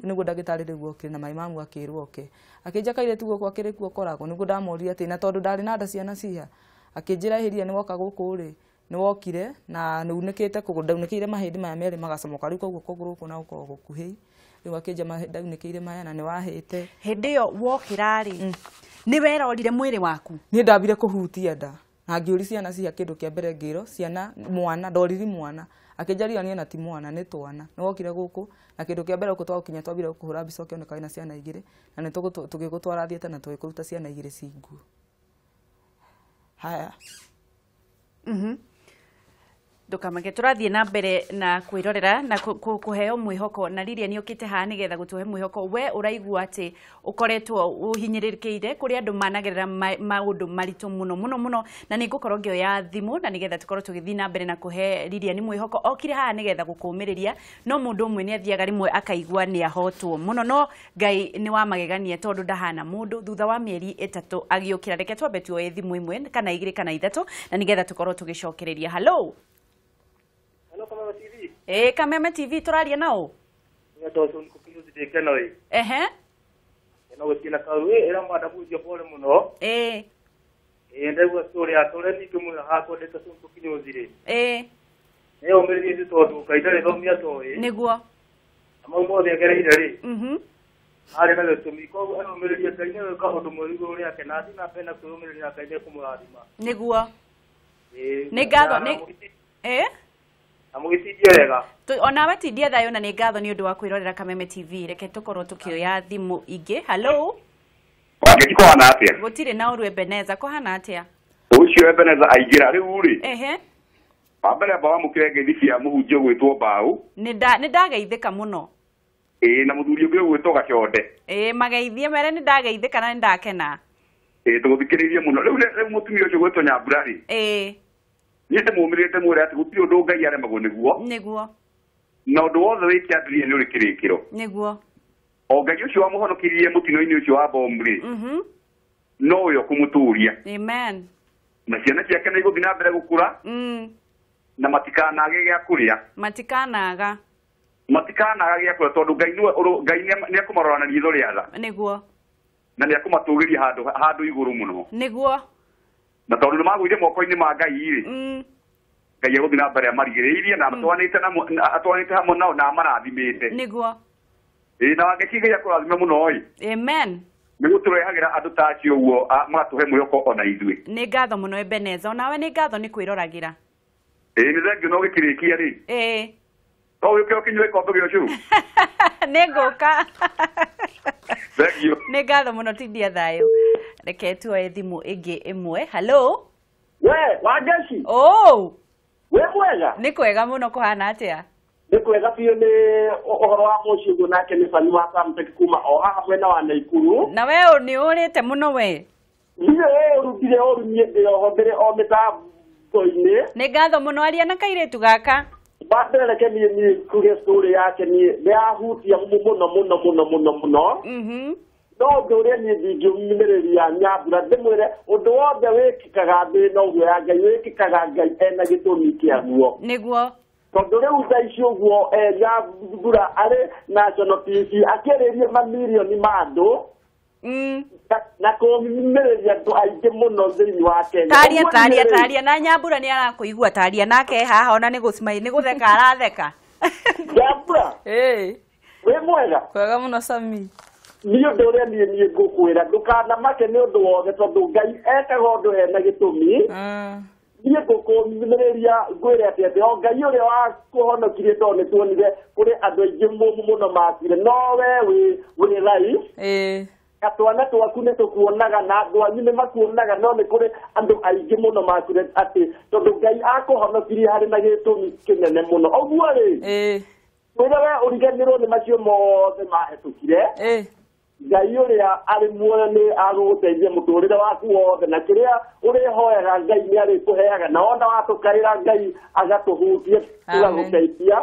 S2: Nĩguo ndagĩtarĩ rĩu okire na my mum akĩrwo oke. Akĩnja kairĩtu gũkũ akĩrĩ kuo koragwo. Nĩguo ndamũririe atĩ na tondũ ndarĩ na nda ciana ciha. Akĩnjĩra ĩhĩria nĩ woka gũkũ rĩ, nĩ wokire na nĩ unĩkĩte kũgũrũ, ndaunĩkĩire mahĩndĩ maya merĩ magacomoka rĩu koguo kũgũrũ gũkũ na gũkoragwo gũkuhĩ. Rĩu akĩnja ndaunĩkĩire maya na nĩ wahĩte.
S1: Hĩndĩ ĩyo wokĩra rĩ, nĩ werorire mwĩrĩ waku?
S2: Niĩ ndambire kũhutia nda. Na ngĩũria ciana cia kĩndũ kĩa mbere ngĩrwo ciana mwana ndoriri mwana. Akĩnjaria niĩ na ti mwana nĩ twana. Nĩ wokire gũkũ na kĩndũ kĩa mbere gũkũ twagũkinya twambire gũkũhũra mbica ũkĩoneka wĩna ciana 2 na nĩ tũgĩgũtwara theatre na tũgĩkũruta ciana 2 ci nguo. Haya.
S1: Ndũkamake tũrathiĩ na mbere na kwĩrorera na kũheo mwĩhoko na Lilian nĩũkĩte haha nĩgetha gũtũhe mwĩhoko. We ũraigua atĩ ũkoretwo ũhinyĩrĩrĩkĩire kũrĩ andũ managerera maũndũ maritũ mũno mũno mũno, na nĩ ngũkorwo ngĩoya thimũ na nĩgetha tũkorwo tũgĩthiĩ na mbere na kũhe Lilian mwĩhoko. Okire haha nĩgetha gũkũmĩrĩria, no mũndũ ũmwe nĩ athiaga rĩmwe akaigua nĩ ahotwo mũno, no Ngai nĩ wa magegania tondũ ndahana mũndũ. Thutha wa mĩeri 3 agĩũkĩra. Reke twambe tuoye thimũ 1 kana 2 kana 3 na nĩgetha tũkorwo tũgĩcokereria. Hello.
S3: Hello, Kameme TV.
S1: Kameme TV tũraria nao? Ehe.
S3: No gũtirĩ na kaũndũ ĩra madamu ũcio pole mũno. Ndaigua story yake ũrĩa ningĩ mwĩra hakwa ndĩ tũcungu kinyozi rĩ. Nĩ ũmĩrĩrie tondũ Ngai ndarĩ thomia toĩ.
S1: Nĩguo.
S3: Na mau mothe agereire rĩ. Arĩ na gĩtũmi koguo anomĩrĩrie Ngai nĩwe wĩka ũndũ mwega igũrũ rĩake na athiĩ na mbere na kwĩyũmĩrĩria na Ngai nĩekũmũrathima.
S1: Nĩguo. Nĩ ngatho nĩ
S3: Amũgĩtindie wega.
S1: Onawe tindia thayũ na nĩ ngatho nĩ ũndũ wa kwĩrorera Kameme TV. Reke tũkorwo tũkĩoya thimũ ingĩ. Hello.
S4: Wangeci kũhana atĩa?
S1: Gũtirĩ na ũru Ebeneza, kũhana atĩa?
S4: Ũcio Ebeneza aingĩra rĩu rĩ.
S1: Ehe.
S4: Wa mbere amba wamũkĩre ngeithi cia mũhunjia ũgwĩtwo Mbaũ.
S1: Nĩ ndageithĩka mũno.
S4: Ĩĩ na mũthuri ũngĩ ũgwĩtwo Gaconde.
S1: Ĩĩ mageithie mere nĩ ndageithĩka na nĩ ndakena.
S4: Ĩĩ tũgũthikĩrĩirie mũno. Rĩu mũtumia ũcio ũgwĩtwo Nyambura rĩ.
S1: Ĩĩ.
S4: Niĩ ndĩmũmĩrĩrie ndĩmwĩre atĩ gũtirĩ ũndũ Ngai aremagwo nĩguo.
S1: Nĩguo.
S4: Na ũndũ wothe wĩ kĩambĩrĩria nĩ ũrĩ kĩrĩkĩro.
S1: Nĩguo.
S4: O Ngai ũcio wamũhonokirie mũtino-inĩ ũcio wa bomu rĩ. No we ũkũmũtũria.
S1: Amen.
S4: Na ciana ciake nĩ igũthiĩ na mbere gũkũra. Na matikanage gĩa kũrĩa.
S1: Matikanaga.
S4: Matikanaga gĩa kũrĩa tondũ Ngai nĩwe Ngai nĩ ekũmarora na riitho rĩa tha.
S1: Nĩguo.
S4: Na nĩ ekũmatũgĩria handũ igũrũ mũno.
S1: Nĩguo.
S4: Na tondũ nĩ magũire moko-inĩ ma Ngai rĩ. Ngai egũthiĩ na mbere amarigĩrĩirie na atwanĩte hamwe nao na amarathimĩte.
S1: Nĩguo.
S4: Ĩĩ na Wangeci Ngai akũrathime mũno ĩ.
S1: Amen.
S4: Nĩ gũtũrehagĩra andũ ta acio ũguo magatũhe mwĩhoko ona ithuĩ.
S1: Nĩ ngatho mũno Ebeneza, onawe nĩ ngatho nĩ kwĩroragĩra.
S4: Ĩĩ nĩ thengiũ no ũgĩkĩrĩkia rĩ.
S1: Ĩĩ.
S4: No ũke ũkĩnyue gĩkombe gĩa ũcũrũ.
S1: Nĩ ngũka.
S4: Thengiũ.
S1: Nĩ ngatho mũno tindia thayũ. Reke tuoye thimũ ĩngĩ ĩmwe. Hello.
S5: We, Wangeci.
S1: Oh.
S5: We mwega?
S1: Nĩ kwega mũno kũhana atĩa?
S5: Nĩ kwega biũ nĩ ũhoro wa mũciĩ ũguo nake nĩ Bani wa Samtech kuma o haha mwena wa Naikuru.
S1: Na we nĩ ũrĩte mũno we.
S5: Niĩ ũrutire ũru niĩ ndĩ oho ndĩrĩ o mĩtambo-inĩ.
S1: Nĩ ngatho mũno aria na kairĩtu gaka.
S5: Wa mbere reke niĩ kuge story yake niĩ nĩ yahutia mũno mũno mũno mũno mũno. No ũndũ ũrĩa niĩ ndingĩũmĩrĩria Nyambura ndĩmwĩre ũndũ wothe wĩkĩkaga thĩ no ũguo ya Ngai wĩkĩkaga Ngai ena gĩtũmi kĩaguo.
S1: Nĩguo.
S5: Tondũ rĩu thaa ici ũguo Nyambura arĩ National TV akĩarĩria mamirioni ma andũ. na kũmĩrĩria andũ aingĩ mũno thĩinĩ wa Kenya.
S1: Taria taria taria na Nyambura nĩ arakũigua taria nake haha ona nĩ gũcimai nĩ gũtheka aratheka.
S5: Nyambura wĩ mwega?
S2: Kwega mũno Sami.
S5: Nĩ ũndũ ũrĩa niĩ ngũkwĩra ndũkanamake nĩ ũndũ wothe tondũ Ngai ekaga ũndũ hena gĩtũmi. Niĩ ngũkũmĩrĩria ngwĩre atĩ o Ngai ũrĩa wakũhonokirie tondũ nĩ tuonire kũrĩ andũ aingĩ mũno makuire no we wĩ live. Twana twaku nĩ tũkuonaga na andũ anyu nĩ makuonaga no nĩ kũrĩ andũ aingĩ mũno makuire atĩ tondũ Ngai akũhonokirie harĩ na gĩtũmi kĩnene mũno. Ũguo rĩ mwĩre we ũriganĩrwo nĩ macio mothe mahĩtũkire. Ngai ũrĩa arĩ muoyo nĩ agũgũteithia mũtũrĩre waku wothe na kĩrĩa ũrĩhoyaga Ngai nĩ arĩkũheaga na wona watũkaĩra Ngai agatũhutia tũgagũteithia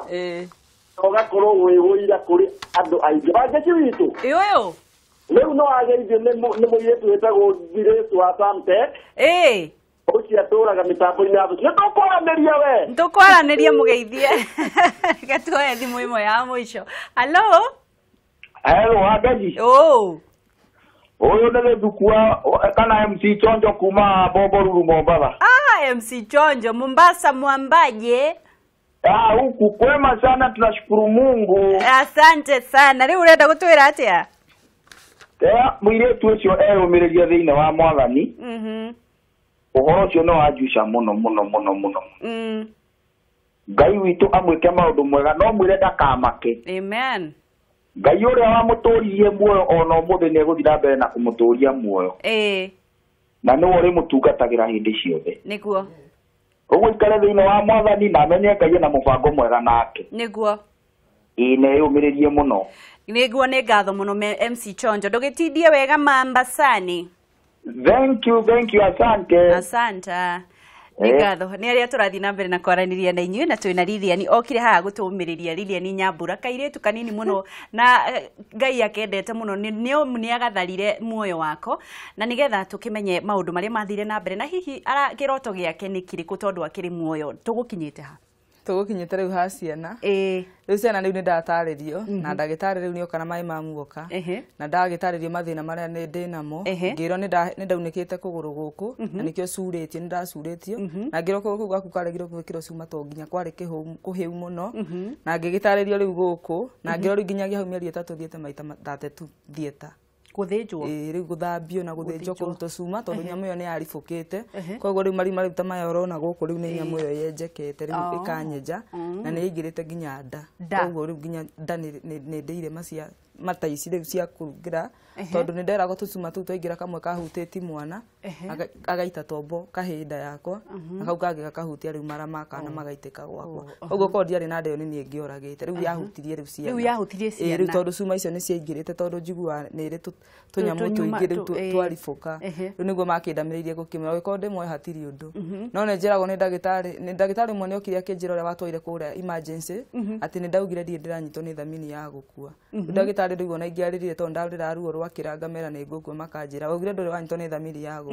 S5: ũgakorwo wĩ ũira kũrĩ andũ aingĩ. Wangeci witũ
S1: ũyũ
S5: rĩu no ageithio nĩ mũirĩtu wĩtagwo Grace wa Samtech. Ũcio atũraga mĩtambo-inĩ ya thũ. Nĩ tũkwaranĩria we.
S1: Tũkwaranĩria mũgeithie. Reke tuoe thimũ ĩmwe ya mũico. Hello.
S6: Hello, Wangeci. Ũyũ nĩ Gĩthukua kana MC Chonjo kuma Bombolulu Mombatha.
S1: MC Chonjo Mombasa mwambaje?
S6: Huku kwema sana, tunashukuru Mungu.
S1: Asante sana. Rĩu ũrenda gũtwĩra atĩa?
S6: Mũirĩtu ũcio eyũmĩrĩria thĩinĩ wa Mwathani. Ũhoro ũcio no wanjuca mũno mũno mũno mũno. Ngai witũ amwĩke maũndũ mwega no mwĩre ndakamake.
S1: Amen.
S6: Ngai ũrĩa wamũtũririe muoyo ona ũmũthĩ nĩ egũthiĩ na mbere na kũmũtũria muoyo. Na nĩwe ũrĩmũtungatagĩra hĩndĩ ciothe.
S1: Nĩguo.
S6: Ũguo ikare thĩinĩ wa Mwathani na amenye Ngai ena mũbango mwega nake.
S1: Nĩguo.
S6: Ĩĩ na eyũmĩrĩrie mũno.
S1: Nĩguo nĩ ngatho mũno MC Chonjo. Ndũgĩtindie wega Mambasani.
S6: Thank you, thank you, asante.
S1: Asante. Nĩ ngatho nĩ arĩa tũrathiĩ na mbere na kwaranĩria na inyuĩ na twĩna Lilian okire haha gũtũmĩrĩria Lilian Nyambura kairĩtu kanini mũno na Ngai akendete mũno nĩ agatharire muoyo wako na nĩgetha tũkĩmenye maũndũ marĩa mathire na mbere na hihi kĩroto gĩake nĩ kĩrĩkũ tondũ akĩrĩ muoyo. Tũgũkinyĩte ha?
S2: Tũgũkinyĩte rĩu ha ciana. Rĩu ciana rĩu nĩ ndatarĩrio na ndagĩtarĩ rĩu nĩoka na maĩ ma muoka na ndagĩtarĩrio mathĩna marĩa nĩ ndĩnamo ngĩrwo nĩ ndaunĩkĩte kũgũrũ gũkũ na nĩkĩo curĩtio nĩ ndacurĩtio na ngĩrwo kũgũrũ kũu gwaku karegirwo gwĩkĩrwo cuma to nginya kwarĩ kũhĩu mũno na ngĩgĩtarĩrio rĩu gũkũ na ngĩrwo rĩu nginyagia hau mĩeri 3 thiĩte maita 3 thieta
S1: gũthĩnjwo.
S2: Rĩu gũthambio na gũthĩnjwo kũrutwo cuma tondũ nyamũ ĩyo nĩ yaribũkĩte koguo rĩu marima rĩu ta maya ũrona gũkũ rĩu nĩ nyamũ ĩyo yenjekete rĩu ĩkanyenja na nĩ yaingĩrĩte nginya nda koguo rĩu nginya nda nĩ ndĩire macia mata ici rĩu cia kũrugĩra tondũ nĩ nderagwo tũcuma tũu twaingĩra kamwe kahutĩtie mwana agaita tombo kahĩnda yakwa na kau kangĩ gakahutia rĩu mara ma kana magaitĩka gwakwa koguo korwo ndiarĩ na nda ĩyo nĩ niĩ ngĩoragĩte rĩu yahutirie rĩu ciana rĩu tondũ cuma icio nĩ ciaingĩrĩte tondũ njiguaga nĩ ĩrĩ tũnyamũ tũingĩ rĩu twaribũka rĩu nĩguo makĩndamĩrĩirie gũkĩmera ũgĩkorwo ndĩ muoyo hatirĩ ũndũ no nĩ njĩragwo nĩ ndagĩtarĩ ũmwe nĩokire akĩnjĩra ũrĩa watwarire kũrĩa emergency atĩ nĩ ndaugire ndirĩ ndĩranyitwo nĩ thamini ya gũkua rĩu ndagĩtarĩ rĩu ona ingĩarĩrire tondũ ndarĩra ruo rwakĩra ngamera nĩ ngũkua makanjĩra waugire ndũrĩ wanyitwo nĩ thamiri ya gũkua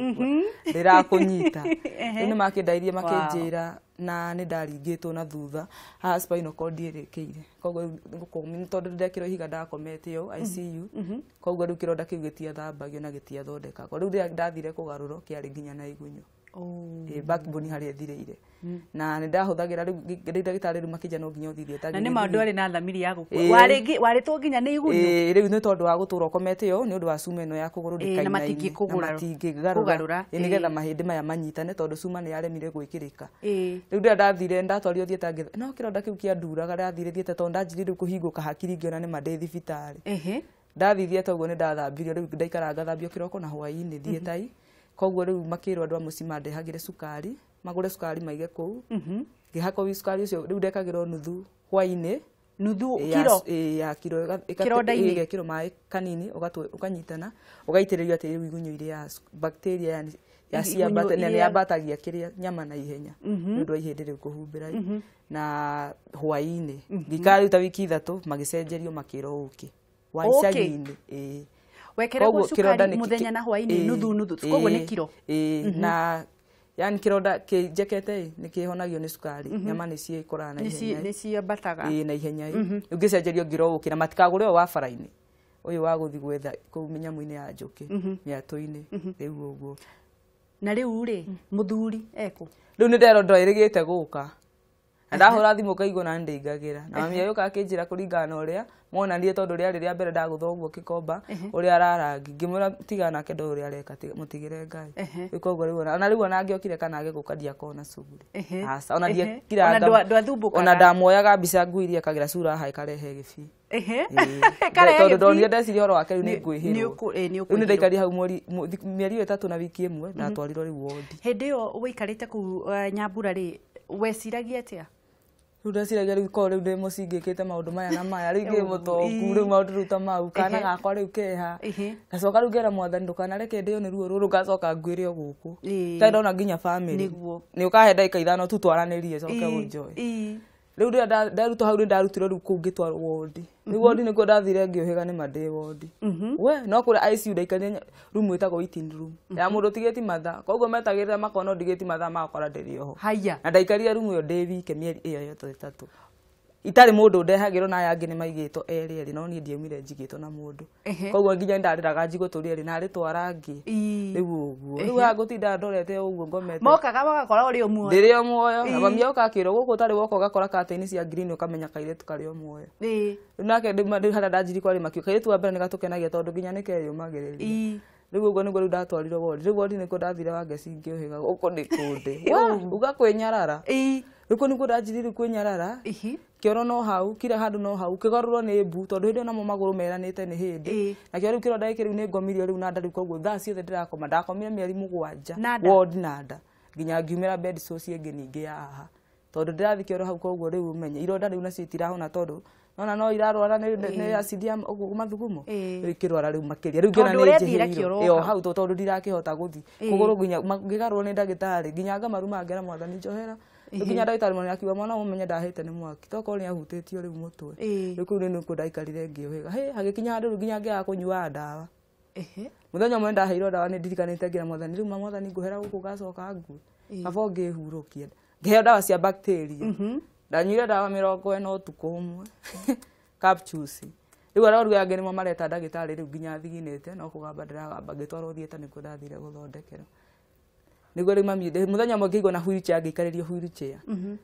S2: ndĩrakũnyita rĩu nĩ makĩndairie makĩnjĩra na nĩ ndaringĩtwo na thutha haha spinal cord ĩrĩkĩire koguo rĩu tondũ ndekĩrwo ihiga ndakomete ũũ ICU koguo rĩu kĩronda kĩu gĩtiathambagio na gĩtiathondekagwo rĩu rĩrĩa ndathire kũgarũrwo kĩarĩ nginya na igunyũ backbone harĩa ĩthirĩire na nĩ ndahũthagĩra rĩu ndagĩtarĩ rĩu makĩnja no nginya ũthiĩ theatre
S1: na nĩ maũndũ arĩ na thamiri ya gũkua warĩtwo nginya nĩ igunyũ
S2: rĩu nĩ tondũ wa gũtũra ũkomete ũũ nĩ ũndũ wa cuma ĩno ya kũgũrũ ndĩkainaine
S1: na
S2: matingĩgarũra nĩgetha mahĩndĩ maya manyitane tondũ cuma nĩ yaremire gwĩkĩrĩka rĩu rĩrĩa ndathire ndatwarirwo theatre no kĩronda kĩu kĩanduraga ndathire theatre tondũ ndanjirie rĩu kũhingũka hakiri ngĩona nĩ ma ndĩ thibitarĩ ndathiĩ theatre ũguo nĩ ndathambirio rĩu ndaikara ngathambio kĩroko na hwaĩ-inĩ theatre koguo rĩu makĩrwo andũ a mũciĩ mandehagĩre cukari magũre cukari maige kũu ngĩhakwo cukari ũcio rĩu ndekagĩrwo nuthu hwaĩ-inĩ
S1: nuthu kiro
S2: ya kiro ĩgekĩrwo maĩ kanini ũkanyitana ũgaitĩrĩrio atĩ rĩu igunyũ iria bacteria ya ciambata na nĩ yambatagia kĩrĩa nyama na ihenya nĩ ũndũ wa ihĩndĩ rĩu kũhumbĩra na hwaĩ-inĩ ngĩikara rĩu ta wiki 3 magĩcenjerio makĩrwo ũkĩ wa icagi-inĩ
S1: wekeragwo cukari muthenya na hwaĩ-inĩ nuthu nuthu koguo nĩ kiro
S2: na yani kironda kĩnjekete nĩ kĩhonagio nĩ cukari nyama nĩ ciĩkũraga na ihenya
S1: nĩ ciambataga
S2: na ihenya ũngĩcenjerio ngiro ũkĩ na matikagũre o wa bara-inĩ Ũyũ wa gũthiĩ gwetha kũu mĩnyamũ-inĩ ya njũkĩ mĩatũ-inĩ rĩu ũguo.
S1: Na rĩu rĩ mũthuri ekũ?
S2: Rĩu nĩ nderwo ndoĩrĩgĩte gũka. Na ndahũra thimũ ngaigua na nĩndĩingagĩra. Na mami agĩũka akĩnjĩra kũringana na ũrĩa monanirie tondũ rĩarĩ rĩa mbere ndagũtha ũguo kĩkomba ũrĩa ararangi. Ngĩmwĩra tiga nake ndoĩ ũrĩa areka mũtigĩre Ngai. Rĩu koguo rĩu ona rĩu ona angĩokire kana age gũka ndiakorwo na cuguri. Aca ona ndiekiraga. Ona ndamuoyaga mbica ngui iria ekagĩra cura haha ĩkarehe gĩbii. Tondũ ndonire ndeciria ũhoro wake rĩu nĩ ngwĩhĩrwo. Rĩu nĩ ndaikarire hau mĩeri 3 na wiki 1 ndatwarirwo rĩu wondi.
S1: Hĩndĩ ĩyo wĩikarĩte kũu Nyambura rĩ weciragia atĩa?
S2: Rĩu ndeciragia rĩu korwo rĩu ndĩ mũciĩ ngĩkĩte maũndũ maya na maya rĩu ngĩ mũtongu rĩu maũndũ rĩu ta mau kana gakwa rĩu keha. Ngacoka rĩu ngera mwathani ndũkanareke ndĩo nĩ ruo rũrũ ngacoka ngwĩre o gũkũ. Itarĩ ndona nginya family. Nĩ ũkahe ndagĩka 5 tu twaranĩrie coke ũnjoe. Rĩu rĩrĩa ndarutwo hau nĩ ndarutirwo rĩu kũu ngĩtwarwo wondi. Rĩu wondi nĩkuo ndathire ngĩũhĩga nĩ ma ndĩ wondi. We no kũrĩa ICU ndaikarire room ĩtagwo waiting room. Ya mũndũ ũtigĩti mathaa. Koguo metagĩrĩra makona ndigĩti mathaa magakora ndĩrĩ oho. Na ndaikarire room ĩyo ndĩ wike mĩeri ĩyo yothe 3. Itarĩ mũndũ ndehagĩrwo na aya angĩ nĩ maigĩtwo erĩ erĩ no niĩ ndiaumire njigĩtwo na mũndũ. Koguo nginya ndarĩraga njigũ tũrĩ erĩ na arĩ twarangi. Rĩu ũguo. Rĩu haha ngũtinda ndorete ũguo ngomete.
S1: Mokaga magakora ũrĩ o muoyo.
S2: Ndĩrĩ o muoyo. Na mami oka akĩrwo gũkũ ũtarĩ woka ũgakora curtain cia green ũkamenya kairĩtu karĩ o muoyo. Rĩu nake rĩu harĩa ndanjirie kwarĩ makĩo kairĩtu wa mbere nĩ gatũkenagia tondũ nginya nĩ keyũmagĩrĩria. Rĩu ũguo nĩguo rĩu ndatwarirwo wondi. Rĩu wondi nĩkuo ndathire Wangeci ngĩũhĩga gũkũ nĩ kũndĩ. Uga kwĩnyarara. Rĩu kũu nĩkuo ndanjirie rĩu kwĩnyarara. Kĩoro no hau, kila handũ no hau, kĩgarũrwo nĩ mbu tondũ hĩndĩ ĩyo namo magũrũ meranĩte nĩ hĩndĩ. Nakĩo rĩu kĩronda gĩkĩ rĩu nĩ ngomirio rĩu na nda rĩu koguo thaa ciothe ndĩrakoma. Ndakomire mĩeri 7 ward na nda nginya ngiumĩra bed sores ĩngĩ ningĩ ya haha. Tondũ ndĩrathiĩ kĩoro hau koguo rĩu ũmenye ironda rĩu nacio itirahona tondũ nona no irarwara nĩ acidi ya mathugumo. Rĩu ikĩrwara rĩu makĩria. Rĩu ngĩona nĩ njĩhĩirwo. Ĩyo hau tondũ ndirakĩhota gũthiĩ. Kũgũrũ nginya ngĩgarũrwo nĩ ndagĩtarĩ nginya ngamaruma ngera mwathani njohera. Nginya ndagĩtarĩ mwana akiuga mwana ũmenye ndahĩte nĩ mwaki tokorwo nĩ ahutĩtio rĩu mũtwe. Rĩu kũu nĩkuo ndaikarire ngĩũhĩga. Hĩ hagĩkinya handũ rĩu nginya ngĩaga kũnyua ndawa. Mũthenya ũmwe ndaheirwo ndawa nĩ ndirikanĩte ngĩra mwathani rĩu ma mwathani ngũhera gũkũ ngacoka ngue. Kaba ngĩhurũkia. Ngĩheo ndawa cia bacteria. Ndanyuire ndawa 40 ũtukũ ũmwe. Capsules. Rĩu arwaru aya angĩ nĩmo mareta ndagĩtarĩ rĩu nginya thiginĩte no kũgamba ndĩragamba ngĩtwarwo theatre nĩkuo ndathire gũthondekerwo. Nĩguo rĩu mami mũthenya ũmwe ngĩigua na wheelchair ngĩikarĩrio wheelchair.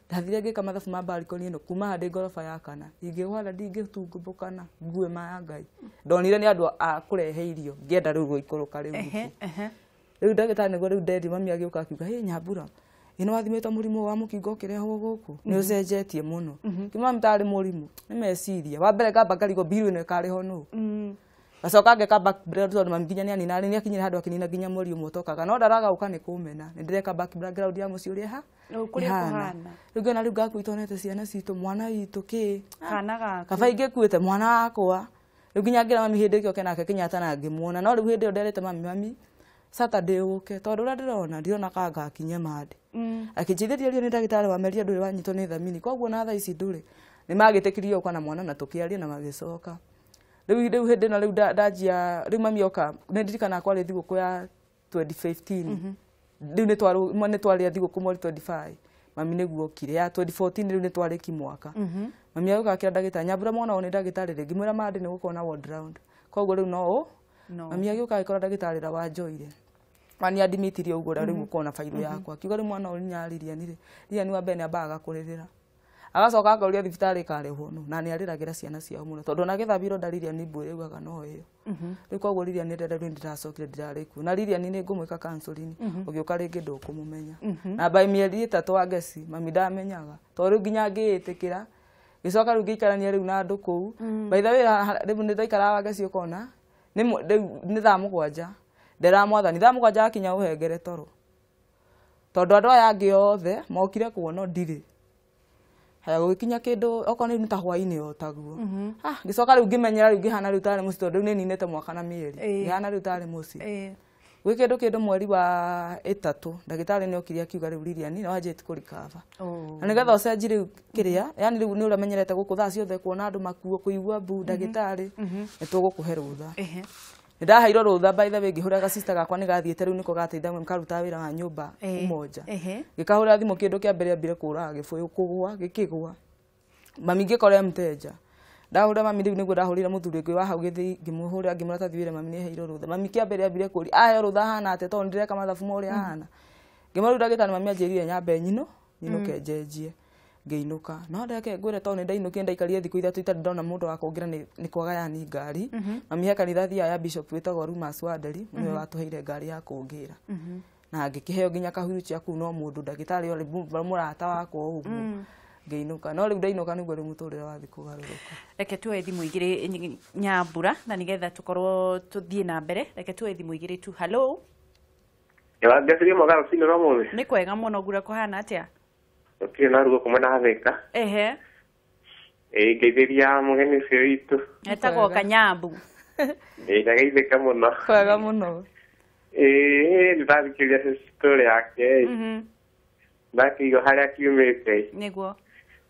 S2: Ndathire ngĩka mathabu ma balcony ĩno kuma haha ndĩ ngoroba ya kana. Ingĩgwa ndingĩtungumbũkana ngue ma ya Ngai. Ndonire nĩ andũ a kũrehe irio ngĩenda rĩu gũikũrũka rĩu. Rĩu ndagĩtarĩ nĩguo rĩu ndendi mami agĩũka akiuga hĩ Nyambura ĩno wathimĩtwo mũrimũ wa mũkingo ũkĩrehwo gũkũ nĩ ũcenjetie mũno. Kĩmami tarĩ mũrimũ nĩ meciria. Wa mbere ngamba ngarigwo bill ĩno ĩkarĩhwo nũ. Gacoka ngeka background tondũ mami nginya nĩ anina nĩ akinyire handũ akĩnina nginya mweri ũmwe ũtokaga no ndaraga gũka nĩ kũmena. Nĩ ndĩreka background ya mũciĩ ũrĩa ĩhana. Rĩu ngĩona rĩu ngaku itonete ciana citũ mwana witũ kĩ.
S1: Kana gaku.
S2: Kaba ingĩkuĩte mwana wakwa. Rĩu nginya ngĩra mami hĩndĩ ĩyo nake Kenyatta na ngĩmuona no rĩu hĩndĩ ĩyo nderĩte mami mami Saturday ũke tondũ ũrĩa ndĩrona ndirona ka ngakinye mande. Akĩnjĩthĩria rĩo nĩ ndagĩtarĩ wa meria ndũrĩ wanyitwo nĩ thamini koguo na thaa ici ndũrĩ. Nĩ magĩtĩkĩrio gũka na mwana na tũkĩaria na magĩcoka. Rĩu hĩndĩ ĩno rĩu ndanjia rĩu mami oka nĩ ndirikanaga kwarĩ thigũkũ ya 2015. Rĩu nĩ twarĩa thigũkũ mweri 25. Mami nĩguo okire ya 2014 rĩu nĩ twarĩki mwaka. Mami agĩũka akĩra ndagĩtarĩ Nyambura mwana ũyũ nĩ ndagĩtarĩ rĩngĩ mwĩra mande nĩ gũkorwo na ward round. Koguo rĩu no Mami agĩũka agĩkora ndagĩtarĩ ũrĩa wanjoire. Mani admitirio ũguo rĩu gũkorwo na bairũ yakwa. Akiuga rĩu mwana ũyũ nginya Lilian rĩ. Lilian wa mbere nĩ ambaga kũrĩrĩra. Agacoka akauria thibitarĩ ĩkarĩhwo nũ na nĩ arĩragĩra ciana ciao mũno tondũ ona gĩthambia ironda Lilian mbũ ĩugaga no ĩyo. Rĩu koguo Lilian rĩrĩa rĩu ndĩracokire ndirarĩ kuo. Na Lilian nĩ ngũmwĩka counseling ũgĩũka rĩngĩ ndũkũmũmenya. Na by mĩeri 3 Wangeci mami ndamenyaga tondũ rĩu nginya ngĩĩtĩkĩra gĩcoka rĩu ngĩikarania rĩu na andũ kũu. By the way rĩu nĩ ndaikaraga Wangeci ũkona nĩ thaa 7 ndera mwathani thaa 7 akinya ũhengere toro tondũ andũ aya angĩ othe mokire kuona ndirĩ. Haya gũgĩkinya kĩndũ okorwo nĩ ta hwaĩ-inĩ o taguo. Ngĩcoka rĩu ngĩmenyera rĩu ngĩhana rĩu tarĩ mũciĩ tondũ rĩu nĩ ninĩte mwaka na mĩeri. Ngĩhana rĩu tarĩ mũciĩ. Gwĩ kĩndũ mweri wa 3 ndagĩtarĩ nĩ okire akiuga rĩu Lilian nĩ wanjĩtie kũrikaba. Na nĩgetha ũcenjie rĩu kĩrĩa yani rĩu nĩ ũramenyerete gũkũ thaa ciothe kuona andũ makuo kũigua mbu ndagĩtarĩ nĩ tũgũkũhe rũtha. Nĩ ndaheirwo rũtha by the way ngĩhũraga sister gakwa nĩ gathiĩte rĩu nĩko gateithagia karuta wĩra wa nyũmba Umoja. Ngĩkahũra thimũ kĩndũ kĩa mbere ambire kũraga gĩbũyũ kũgũa gĩkĩgũa. Mami ngĩkora mteja. Ndahũra mami rĩu nĩguo ndahũrire mũthuri ũngĩ wa hau gĩthĩi ngĩmũhũrĩra ngĩmwĩra ta thiwĩre mami nĩheirwo rũtha. Mami kĩambere ambire kũũria aheo rũtha ahana atĩa tondũ nĩndĩreka mathabu ma ũrĩa ahana. Ngĩmwĩra rĩu ndagĩtarĩ mami anjĩrire nyambe nyinũke njenjie. Ngĩinũka no ndeke ngwĩre tondũ nĩndainũkire ndaikarire thikũ 3 itarĩ ndona mũndũ wa kũngĩra nĩ kwaga yani ngari. Mami he kanitha thiaga ya bishop wĩtagwo Rumas Wanderi nĩwe watũheire ngari ya kũngĩra. Na ngĩkĩheo nginya kahuruchia kũu no mũndũ ndagĩtarĩ ũrĩ mũrata wakwa ũguo. Ngĩinũka no rĩu ndainũka nĩguo rĩu mũtũrĩre wathiĩ kũgarũrũka.
S1: Reke tuoe thimũ igĩrĩ Nyambura na nĩgetha tũkorwo tũthiĩ na mbere. Reke tuoe thimũ igĩrĩ tu. Hello.
S7: Ngetherie mwega rũcinĩ rwa ũmũthĩ.
S1: Nĩ kwega mũno ngura kũhana atĩa?
S7: Gũtirĩ na ruo kuma na Thika.
S1: Ehe.
S7: Ĩĩ ngeithĩria mũgeni ũcio witũ.
S1: Etagwo Kanyambu.
S7: Ĩĩ ndageithĩka mũno.
S2: Kwega mũno.
S7: Ĩĩ nĩndathikĩrĩria story yake. Ndakĩigua harĩa kiumĩte.
S1: Nĩguo.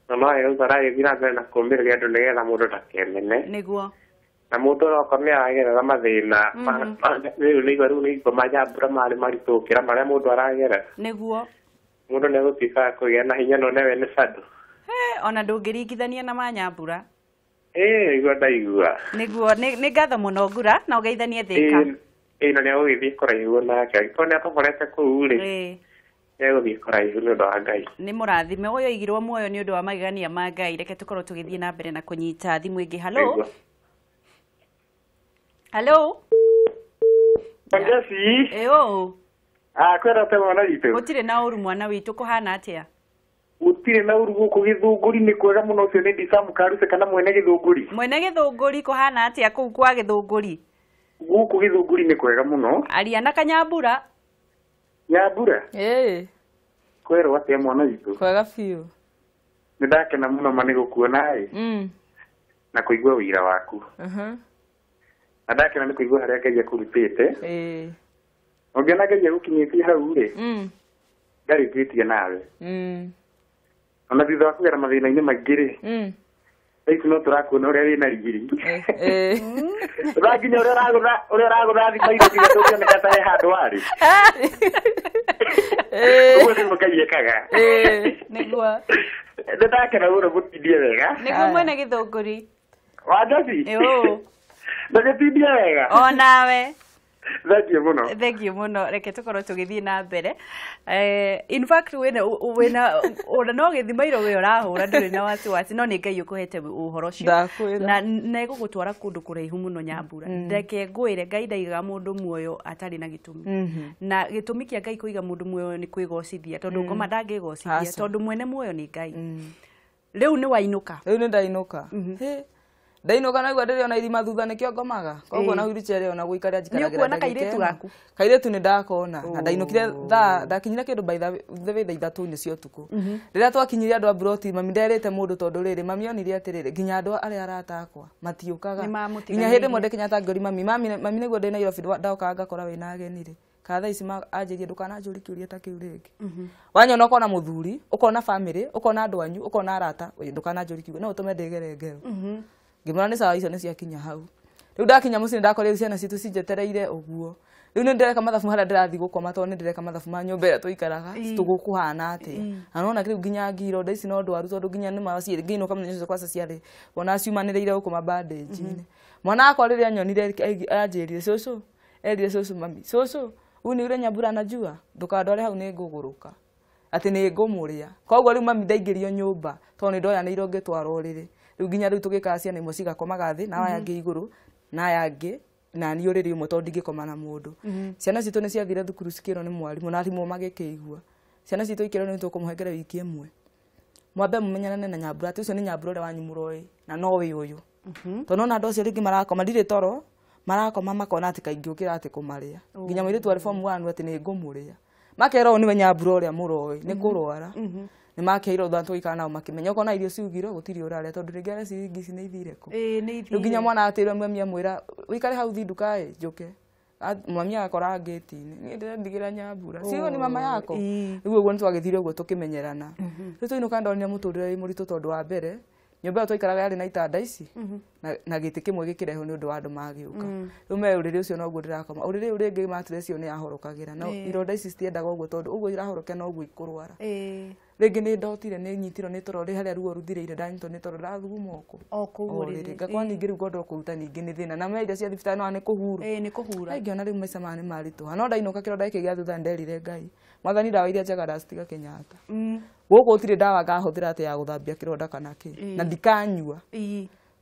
S7: Na no rĩu aragĩthiĩ na mbere na kũũmĩrĩria andũ nĩgetha mũndũ ndakemene.
S1: Nĩguo.
S7: Na mũndũ okorwo nĩaragerera mathĩna rĩu nĩigua rĩu nĩigua Manyambura marĩ maritũ gũkĩra marĩa mũndũ aragerera.
S1: Nĩguo.
S7: Mũndũ nĩegũtuĩka wa kũgĩa na hinya no newe nĩ bado.
S1: Ona ndũngĩringithania na Manyambura.
S7: Ĩĩ nĩguo ndaigua.
S1: Nĩguo nĩ ngatho mũno ngura na ũgeithanie Thika.
S7: Ĩĩ na nĩegũgĩthiĩ kũraihu nake angĩkorwo nĩatoborete kũu rĩ. Nĩegũthiĩ kũraihu nĩ ũndũ wa Ngai.
S1: Nĩ mũrathime ũyũ aigirwo muoyo nĩ ũndũ wa magegania ma Ngai. Reke tũkorwo tũgĩthiĩ na mbere na kũnyita thimũ ĩngĩ. Hello. Hello.
S5: Ngeci.
S1: Ĩũ.
S5: Kwĩra te mwana witũ.
S1: Gũtirĩ na ũru mwana witũ kũhana atĩa?
S5: Gũtirĩ na ũru gũkũ Gĩthũngũri nĩ kwega mũno ũcio nĩ Ndisamu Karuse kana mwene Gĩthũngũri.
S1: Mwene Gĩthũngũri kũhana atĩa kũu kwa Gĩthũngũri?
S5: Gũkũ Gĩthũngũri nĩ kwega mũno.
S1: Aria na Kanyambura.
S5: Nyambura.
S2: Ĩĩ.
S5: Kwĩrwo atĩa mwana witũ?
S2: Kwega biũ.
S5: Nĩ ndakena mũno ma nĩ gũkuona ĩ. Na kũigua ũira waku. Na ndakena nĩ kũigua harĩa Ngai akũrutĩte.
S2: Ĩĩ.
S5: Ũngĩona Ngai agũkinyĩtie hau rĩ. Ndarĩkĩtie nawe. Ona thutha wa kũgera mathĩna-inĩ maingĩ rĩ. Thaa ici no tũrakuona ũrĩa wĩna rigiri. Thaa nginya ũrĩa ũragũtha thimũ irio nginya ndũngĩoneka ta he handũ warĩ. Ũguo nĩguo Ngai ekaga.
S1: Nĩguo.
S5: Nĩ ndakena mũno mũtindie wega.
S1: Nĩguo mwene Gĩthũngũri.
S5: Wanjoci.
S1: Ĩũ.
S5: Ndagĩtindie wega.
S1: O nawe.
S5: Thank you mũno.
S1: Thank you mũno. Reke tũkorwo tũgĩthiĩ na mbere. In fact wĩna ona no gĩthima iro we ũrahũra ndũrĩ na wasiwasi no nĩ Ngai ũkũhete ũhoro ũcio. Na na ĩgũgũtwara kũndũ kũraihu mũno Nyambura. Reke ngwĩre Ngai ndaigaga mũndũ muoyo atarĩ na gĩtũmi. Na gĩtũmi kĩa Ngai kũiga mũndũ muoyo nĩ kwĩgocithia tondũ ngoma ndangĩgocithia tondũ mwene muoyo nĩ Ngai. Rĩu nĩ wainũka.
S2: Rĩu nĩ ndainũka. Ndainũka naigua ndĩrĩ ona irima thutha nĩkĩo ngomaga koguo na wheelchair ona gũikara njikaragĩra.
S1: Nĩũkuona kairĩtu gaku?
S2: Kairĩtu nĩ ndakona na ndainũkire thaa ndakinyire kĩndũ by the way thaa 3 cia ũtukũ. Rĩrĩa twakinyire andũ a broti mami nderĩte mũndũ tondũ rĩrĩ mami onire atĩrĩrĩ nginya andũ arĩa arata akwa matiũkaga. Nginya hĩndĩ ĩmwe ndekinya ngori mami mami nĩguo ndĩ Nairobi ndokaga ngakora wĩna ageni rĩ. Kana thaa ici anjĩrie ndũkananjũrie kĩũria ta kĩu rĩngĩ. Wanyona ũkona mũthuri ũkona family ũkona andũ anyu ũkona arata ndũkananjũrie kiugo no ũtũme ndĩgere ngero. Ngĩmwĩra nĩ sawa icio nĩ ciakinya hau. Rĩu ndakinya mũciĩ nĩndakorire ciana citũ cinjetereire ũguo. Rĩu nĩndĩreka mathabu harĩa ndĩrathiĩ gũkoma tondũ nĩndĩreka mathabu ma nyũmba ĩrĩa tũikaraga tũgũkũhana atĩa. Na nona rĩu nginya ngiro nda ici no ndwaru tondũ nginya nĩma ngĩinũka mũthenya ũcio kwaca ciarĩ wona ciumanĩrĩire gũkũ mabandĩnji-inĩ. Mwana wakwa rĩrĩa anyonire anjĩrire cũcũ erire cũcũ mami cũcũ huyu ni yule Nyambura anajua ndũkandware hau nĩ ngũgũrũka atĩ nĩ ngũmũrĩa. Koguo rĩu mami ndaingĩrio nyũmba tondũ nĩndoyanĩirwo ngĩtwarwo ũrĩrĩ. Rĩu nginya rĩu tũgĩkaga ciana imwe cigakomaga thĩ na aya angĩ igũrũ na aya angĩ na niĩ ũrĩrĩ ũmwe tondũ ndingĩkoma na mũndũ. Ciana citũ nĩ ciathire thukuru cikĩrwo nĩ mwarimũ na arimũ magĩkĩigua. Ciana citũ ikĩrwo nĩ tũkũmũhengere wiki ĩmwe. Mwambe mũmenyerane na Nyambura atĩ ũcio nĩ Nyambura ũrĩa wanyu mũroĩ na no wĩ ũyũ. Tondũ nona andũ acio rĩngĩ marakoma ndirĩ toro marakoma makona atĩ kaingĩũkĩra atĩ kũmarĩa. Nginya mũirĩtu arĩ form 1 atĩ nĩ ngũmũrĩa. Makerwo ũyũ nĩwe Nyambura ũrĩa mũroĩ nĩ kũrwara. Nĩ makeirwo thutha tũgĩikara nao makĩmenya ũkona irio ciugirwo gũtirĩ ũrarĩa tondũ rĩngĩ arĩa ciringi ici nĩ ithire kũ. Rĩu nginya mwana atĩrwo mami amwĩra ũikare hau thi nduka ĩ njũke. Mami agakora ngĩti-inĩ niĩ ndĩrendigĩra Nyambura cigo nĩ mama yako. Rĩu ũguo nĩtwagĩthire ũguo tũkĩmenyerana. Rĩu twainũka ndonire mũtũrĩre wĩ mũritũ tondũ wa mbere nyũmba ĩyo twaikaraga yarĩ na itanda ici na gĩtĩ kĩmwe gĩkĩrehwo nĩ ũndũ wa andũ magĩũka. Rĩu me ũrĩrĩ ũcio noguo ndĩrakoma ũrĩrĩ ũyũ rĩngĩ mattress ĩyo nĩ yahorokagĩra no ironda ici citiendaga ũguo tondũ ũguo irahorokera noguo ikũrwara. Rĩngĩ nĩ ndotire nĩ nyitirwo nĩ toro rĩ harĩa ruo ruthirĩire ndanyitwo nĩ toro ndathuguma oko.
S1: O kũu ũrĩrĩ.
S2: Ngakora ningĩ rĩu ngondoro kũruta ningĩ nĩ thĩna. Na menya irio cia thibitarĩ no nĩ kũhura.
S1: Ĩĩ nĩ kũhura.
S2: Ngĩona rĩu maica maya nĩ maritũha. No ndainũka kĩronda gĩkĩ gĩa thutha nderire Ngai. Mwathani ndawa iria njega ndacitiga Kenyatta. Gũkũ gũtirĩ ndawa ngahũthĩra atĩ ya gũthambia kĩronda kana kĩ. Na ndikanyua.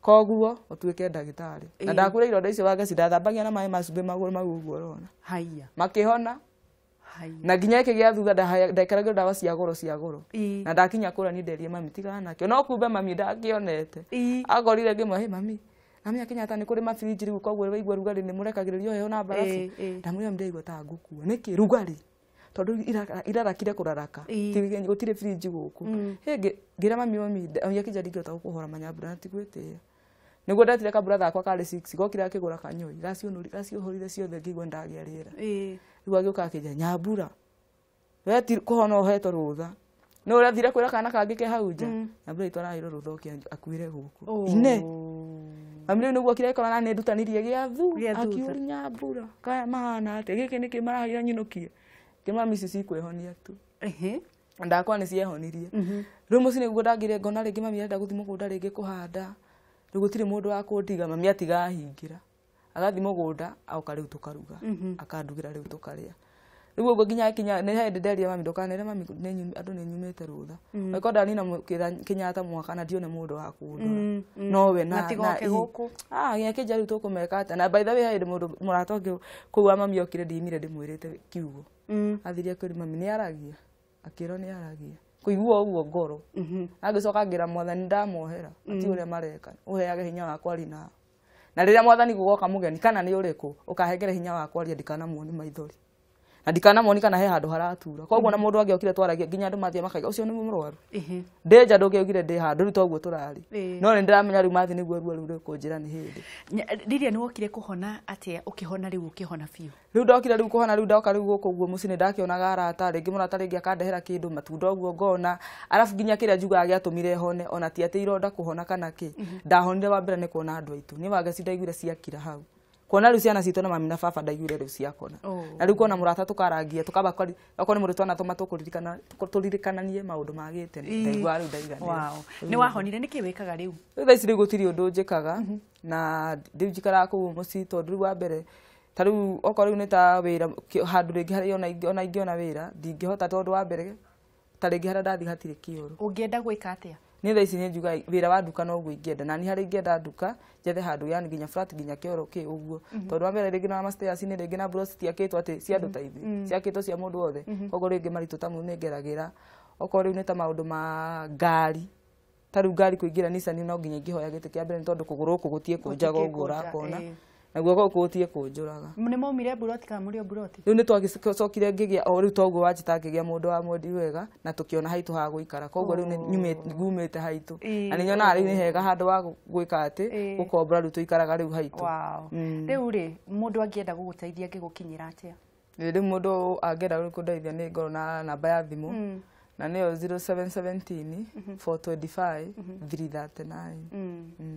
S2: Koguo ũtuĩke ndagĩtarĩ. Na ndakũra ironda icio wangeci ndathambagia na maĩ ma cumbĩ magũrũ mau ũguo ũrona.
S1: Haiya.
S2: Makĩhona. Na nginya gĩkĩ gĩa thutha ndekĩragio ndawa cia goro cia goro. Na ndakinya kũrĩa niĩ nderie mami tigana nakĩo. No kumbe mami ndakĩonete. Akorire ngĩmwĩra, mami, namenya Kenyatta nĩ kũrĩ mabiriji rĩu koguo waigua rugarĩ nĩ mũrekagĩrĩrio heho na mbarabu. Ndamwĩra ndaigua ta ngũkua. Nĩkĩ rugarĩ? Tondũ irarakire kũraraka. Gũtirĩ firiji gũkũ. Ngĩra mami mami akĩnja ndingĩhota gũkũhora manyambura na tigwĩtĩĩa. Nĩguo ndetire kabura gakwa karĩ 6 gokire akĩgũra kanyoi gaciũhũrire ciothe ngĩigua ndagĩa rĩera. Rĩu agĩũka akĩnja Nyambura we ti kũhona ũhetwo rũtha nĩ ũrathire kwĩra kana kangĩ ke hau nja. Nyambura itũ araheirwo rũtha oke akuire gũkũ. Ine mami rĩu nĩguo okire akora na nĩ ndutanirie gĩa akiũria Nyambura kaya mahana atĩa gĩkĩ nĩkĩ maraheire nyinũkie. Ngĩmwĩra mami ici cikwĩhonia tu. Ndakwa nĩ ciehonirie. Rĩu mũciĩ nĩguo ndangire ngona rĩngĩ mami arenda gũthiĩ mũgũnda rĩngĩ kũhanda. Rĩu gũtirĩ mũndũ wa kũndiga mami atiga ahingĩra. Agathiĩ mũgũnda agoka rĩu tũkaruga. Akandugĩra rĩu tũkarĩa. Rĩu ũguo nginya kinya nĩ hĩndĩ nderia mami ndũkanere mami andũ nĩ nyumĩte rũtha. Angĩkorwo ndanina Kenyatta mwaka na ndione mũndũ wa kũndora. No we na
S1: tigoke gũkũ.
S2: Nginya kĩnja rĩu tũkũmeka atĩa. Na by the way he hĩndĩ mũndũ mũrata ũngĩ kũu wa mami okire ndimire ndĩmwĩrĩte kiugo. Athire akĩũria mami nĩ aragia. Akĩrwo nĩ aragia. Kũigua ũguo ngoro. Agĩcoka ngĩra mwathani ndamohera. Ti ũrĩa mareka. Ũheage hinya wa kwaria nao. Na rĩrĩa mwathani gũgoka mũgeni kana nĩ ũrĩkũ ũkahengere hinya wa kwaria ndikanamuoni maithori. Na ndikanamuoni kana he handũ haratura. Koguo na mũndũ angĩokire twaragia nginya andũ mathiĩ makaiga ũcio nĩ mũrwaru. Ndĩ nja ndũngĩaugire ndĩ handũ rĩu toguo tũrarĩ. No nĩ ndĩramenya rĩu mathi nĩguo ruo rũu rũkũnjĩra nĩ hĩndĩ.
S1: Lilian wokire kũhona atĩa ũkĩhona rĩu ũkĩhona biũ?
S2: Rĩu ndokire rĩu kũhona rĩu ndoka rĩu gũkũ ũguo mũciĩ nĩ ndakĩonaga arata rĩngĩ mũrata rĩngĩ akandehera kĩndũ matunda ũguo ngona. Arabu nginya kĩrĩa njugaga gĩatũmire hone ona ti atĩ ironda kũhona kana kĩ. Ndahonire wa mbere nĩ kuona andũ aitũ. Niĩ wangeci ndaiguire ciakira hau. Kuona rĩu ciana citũ na mami na baba ndaiguire rĩu ciakona. Na rĩu kuona mũrata tũkarangia tũkamba okorwo nĩ mũndũ twanatũma tũkũririkana tũririkananie maũndũ ma gĩtene. Ndaigua rĩu ndaiganĩra.
S1: Nĩ wahonire nĩkĩ wĩkaga rĩu?
S2: Rĩu thaa ici rĩu gũtirĩ ũndũ njĩkaga na rĩu njikaraga kũu mũciĩ tondũ rĩu wa mbere ta rĩu okorwo rĩu nĩ ta wĩra handũ rĩngĩ harĩa ona ingĩona wĩra ndingĩhota tondũ wa mbere ta rĩngĩ harĩa ndathiĩ hatirĩ kĩoro.
S1: Ũngĩenda gwĩka atĩa?
S2: Niĩ thaa ici nĩ njugaga wĩra wa nduka noguo ingĩenda na niĩ harĩa ingĩenda nduka njethe handũ yani nginya flat nginya kĩoro kĩ ũguo tondũ wa mbere rĩngĩ na mastairs-inĩ rĩngĩ na block citiakĩtwo atĩ cia andũ ta ithuĩ ciakĩtwo cia mũndũ wothe koguo rĩngĩ maritũ ta mau nĩ ngeragĩra. Okorwo rĩu nĩ ta maũndũ ma ngari ta rĩu ngari kũingĩra Nissan no nginya ingĩhoya gĩtĩ kĩa mbere nĩ tondũ kũgũrũ gũkũ gũtiĩ kũnjaga ũguo ũrakona. Naguo gũkũ gũtiĩ kũnjũraga.
S1: Nĩ maumire mburoti kana mũrĩ o mburoti?
S2: Rĩu nĩ twagĩcokire ngĩgĩa o rĩu toguo wanjĩta ngĩgĩa mũndũ wa mwendi wega na tũkĩona haitũ ha gũikara koguo rĩu nĩ ngumĩte haitũ na nĩ nyonaga rĩu nĩ hega handũ wa gwĩka atĩ gũkombora rĩu tũikaraga rĩu haitũ.
S1: Rĩu rĩ mũndũ angĩenda gũgũteithia angĩgũkinyĩra atĩa?
S2: Rĩu mũndũ angĩenda kũndeithia nĩ ngorwo na namba ya thimũ na nĩyo 0717 425 339.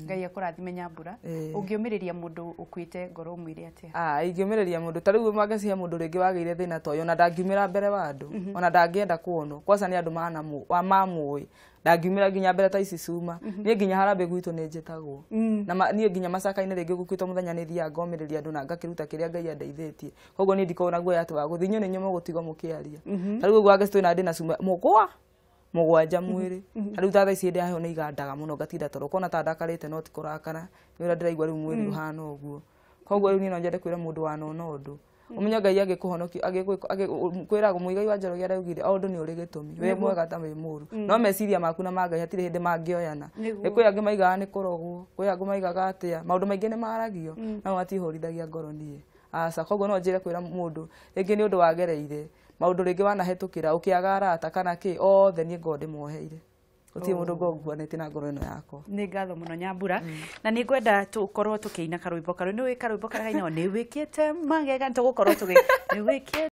S1: Ngai akũrathime Nyambura. Ũngĩũmĩrĩria mũndũ ũkuĩte ngoro ũmwĩre atĩa?
S2: Ingĩũmĩrĩria mũndũ ta rĩu mangecihe mũndũ rĩngĩ wagĩire thĩna ta ũyũ ona ndangiumĩra mbere wa andũ ona ndangĩenda kuonwo kwaca nĩ andũ mamũĩ ndangiumĩra nginya mbere ta ici cuma. Niĩ nginya harambĩ gwitũ nĩ njĩtagwo na niĩ nginya macaka-inĩ rĩngĩ gũkuĩtwo mũthenya nĩ thiaga ngomĩrĩria andũ na ngakĩruta kĩrĩa Ngai andeithĩtie koguo niĩ ndikoragwo na guoya atĩ wa gũthiĩ inyuĩ nĩ inyuĩ mũgũtigwo mũkĩaria. Ta rĩu ũguo angeci twĩna ndĩ na cuma mũgwanja mwĩrĩ ta rĩu ta thaa ici hĩndĩ ya heho nĩ igandaga mũno ngatinda toro ũkona ta ndakarĩte no ti kũrakara nĩ ũrĩa ndĩraigua rĩu mwĩrĩ ũhana ũguo. Koguo rĩu niĩ no nyende kwĩra mũndũ wanona ũndũ ũmenye Ngai angĩkũhonokia angĩkwĩra Mũigai wa Njoroge araugire o ũndũ nĩ ũrĩ gĩtũmi wĩ mwega ta wĩ mũũru no meciria maku na ma Ngai hatirĩ hĩndĩ mangĩoyana. Nĩ kwĩ angĩ maigaga nĩ kũrogwo kwĩ angĩ maigaga atĩa maũndũ maingĩ nĩ maragio no matihũrithagia ngoro niĩ aca. Koguo no njĩre kwĩra mũndũ rĩngĩ nĩ ũndũ wagereire maũndũ rĩngĩ wanahetũkĩra ũkĩaga arata kana kĩ othe niĩ ngorwo ndĩmoheire gũtirĩ mũndũ ngorwo nguanĩtie na ngoro ĩno yakwa.
S1: Nĩ ngatho mũno Nyambura na nĩ ngwenda tũkorwo tũkĩina karwĩmbo karũ nĩ wĩ karwĩmbo karĩa kainagwo nĩ wĩkĩte magega tũgũkorwo tũgĩ nĩ wĩkĩte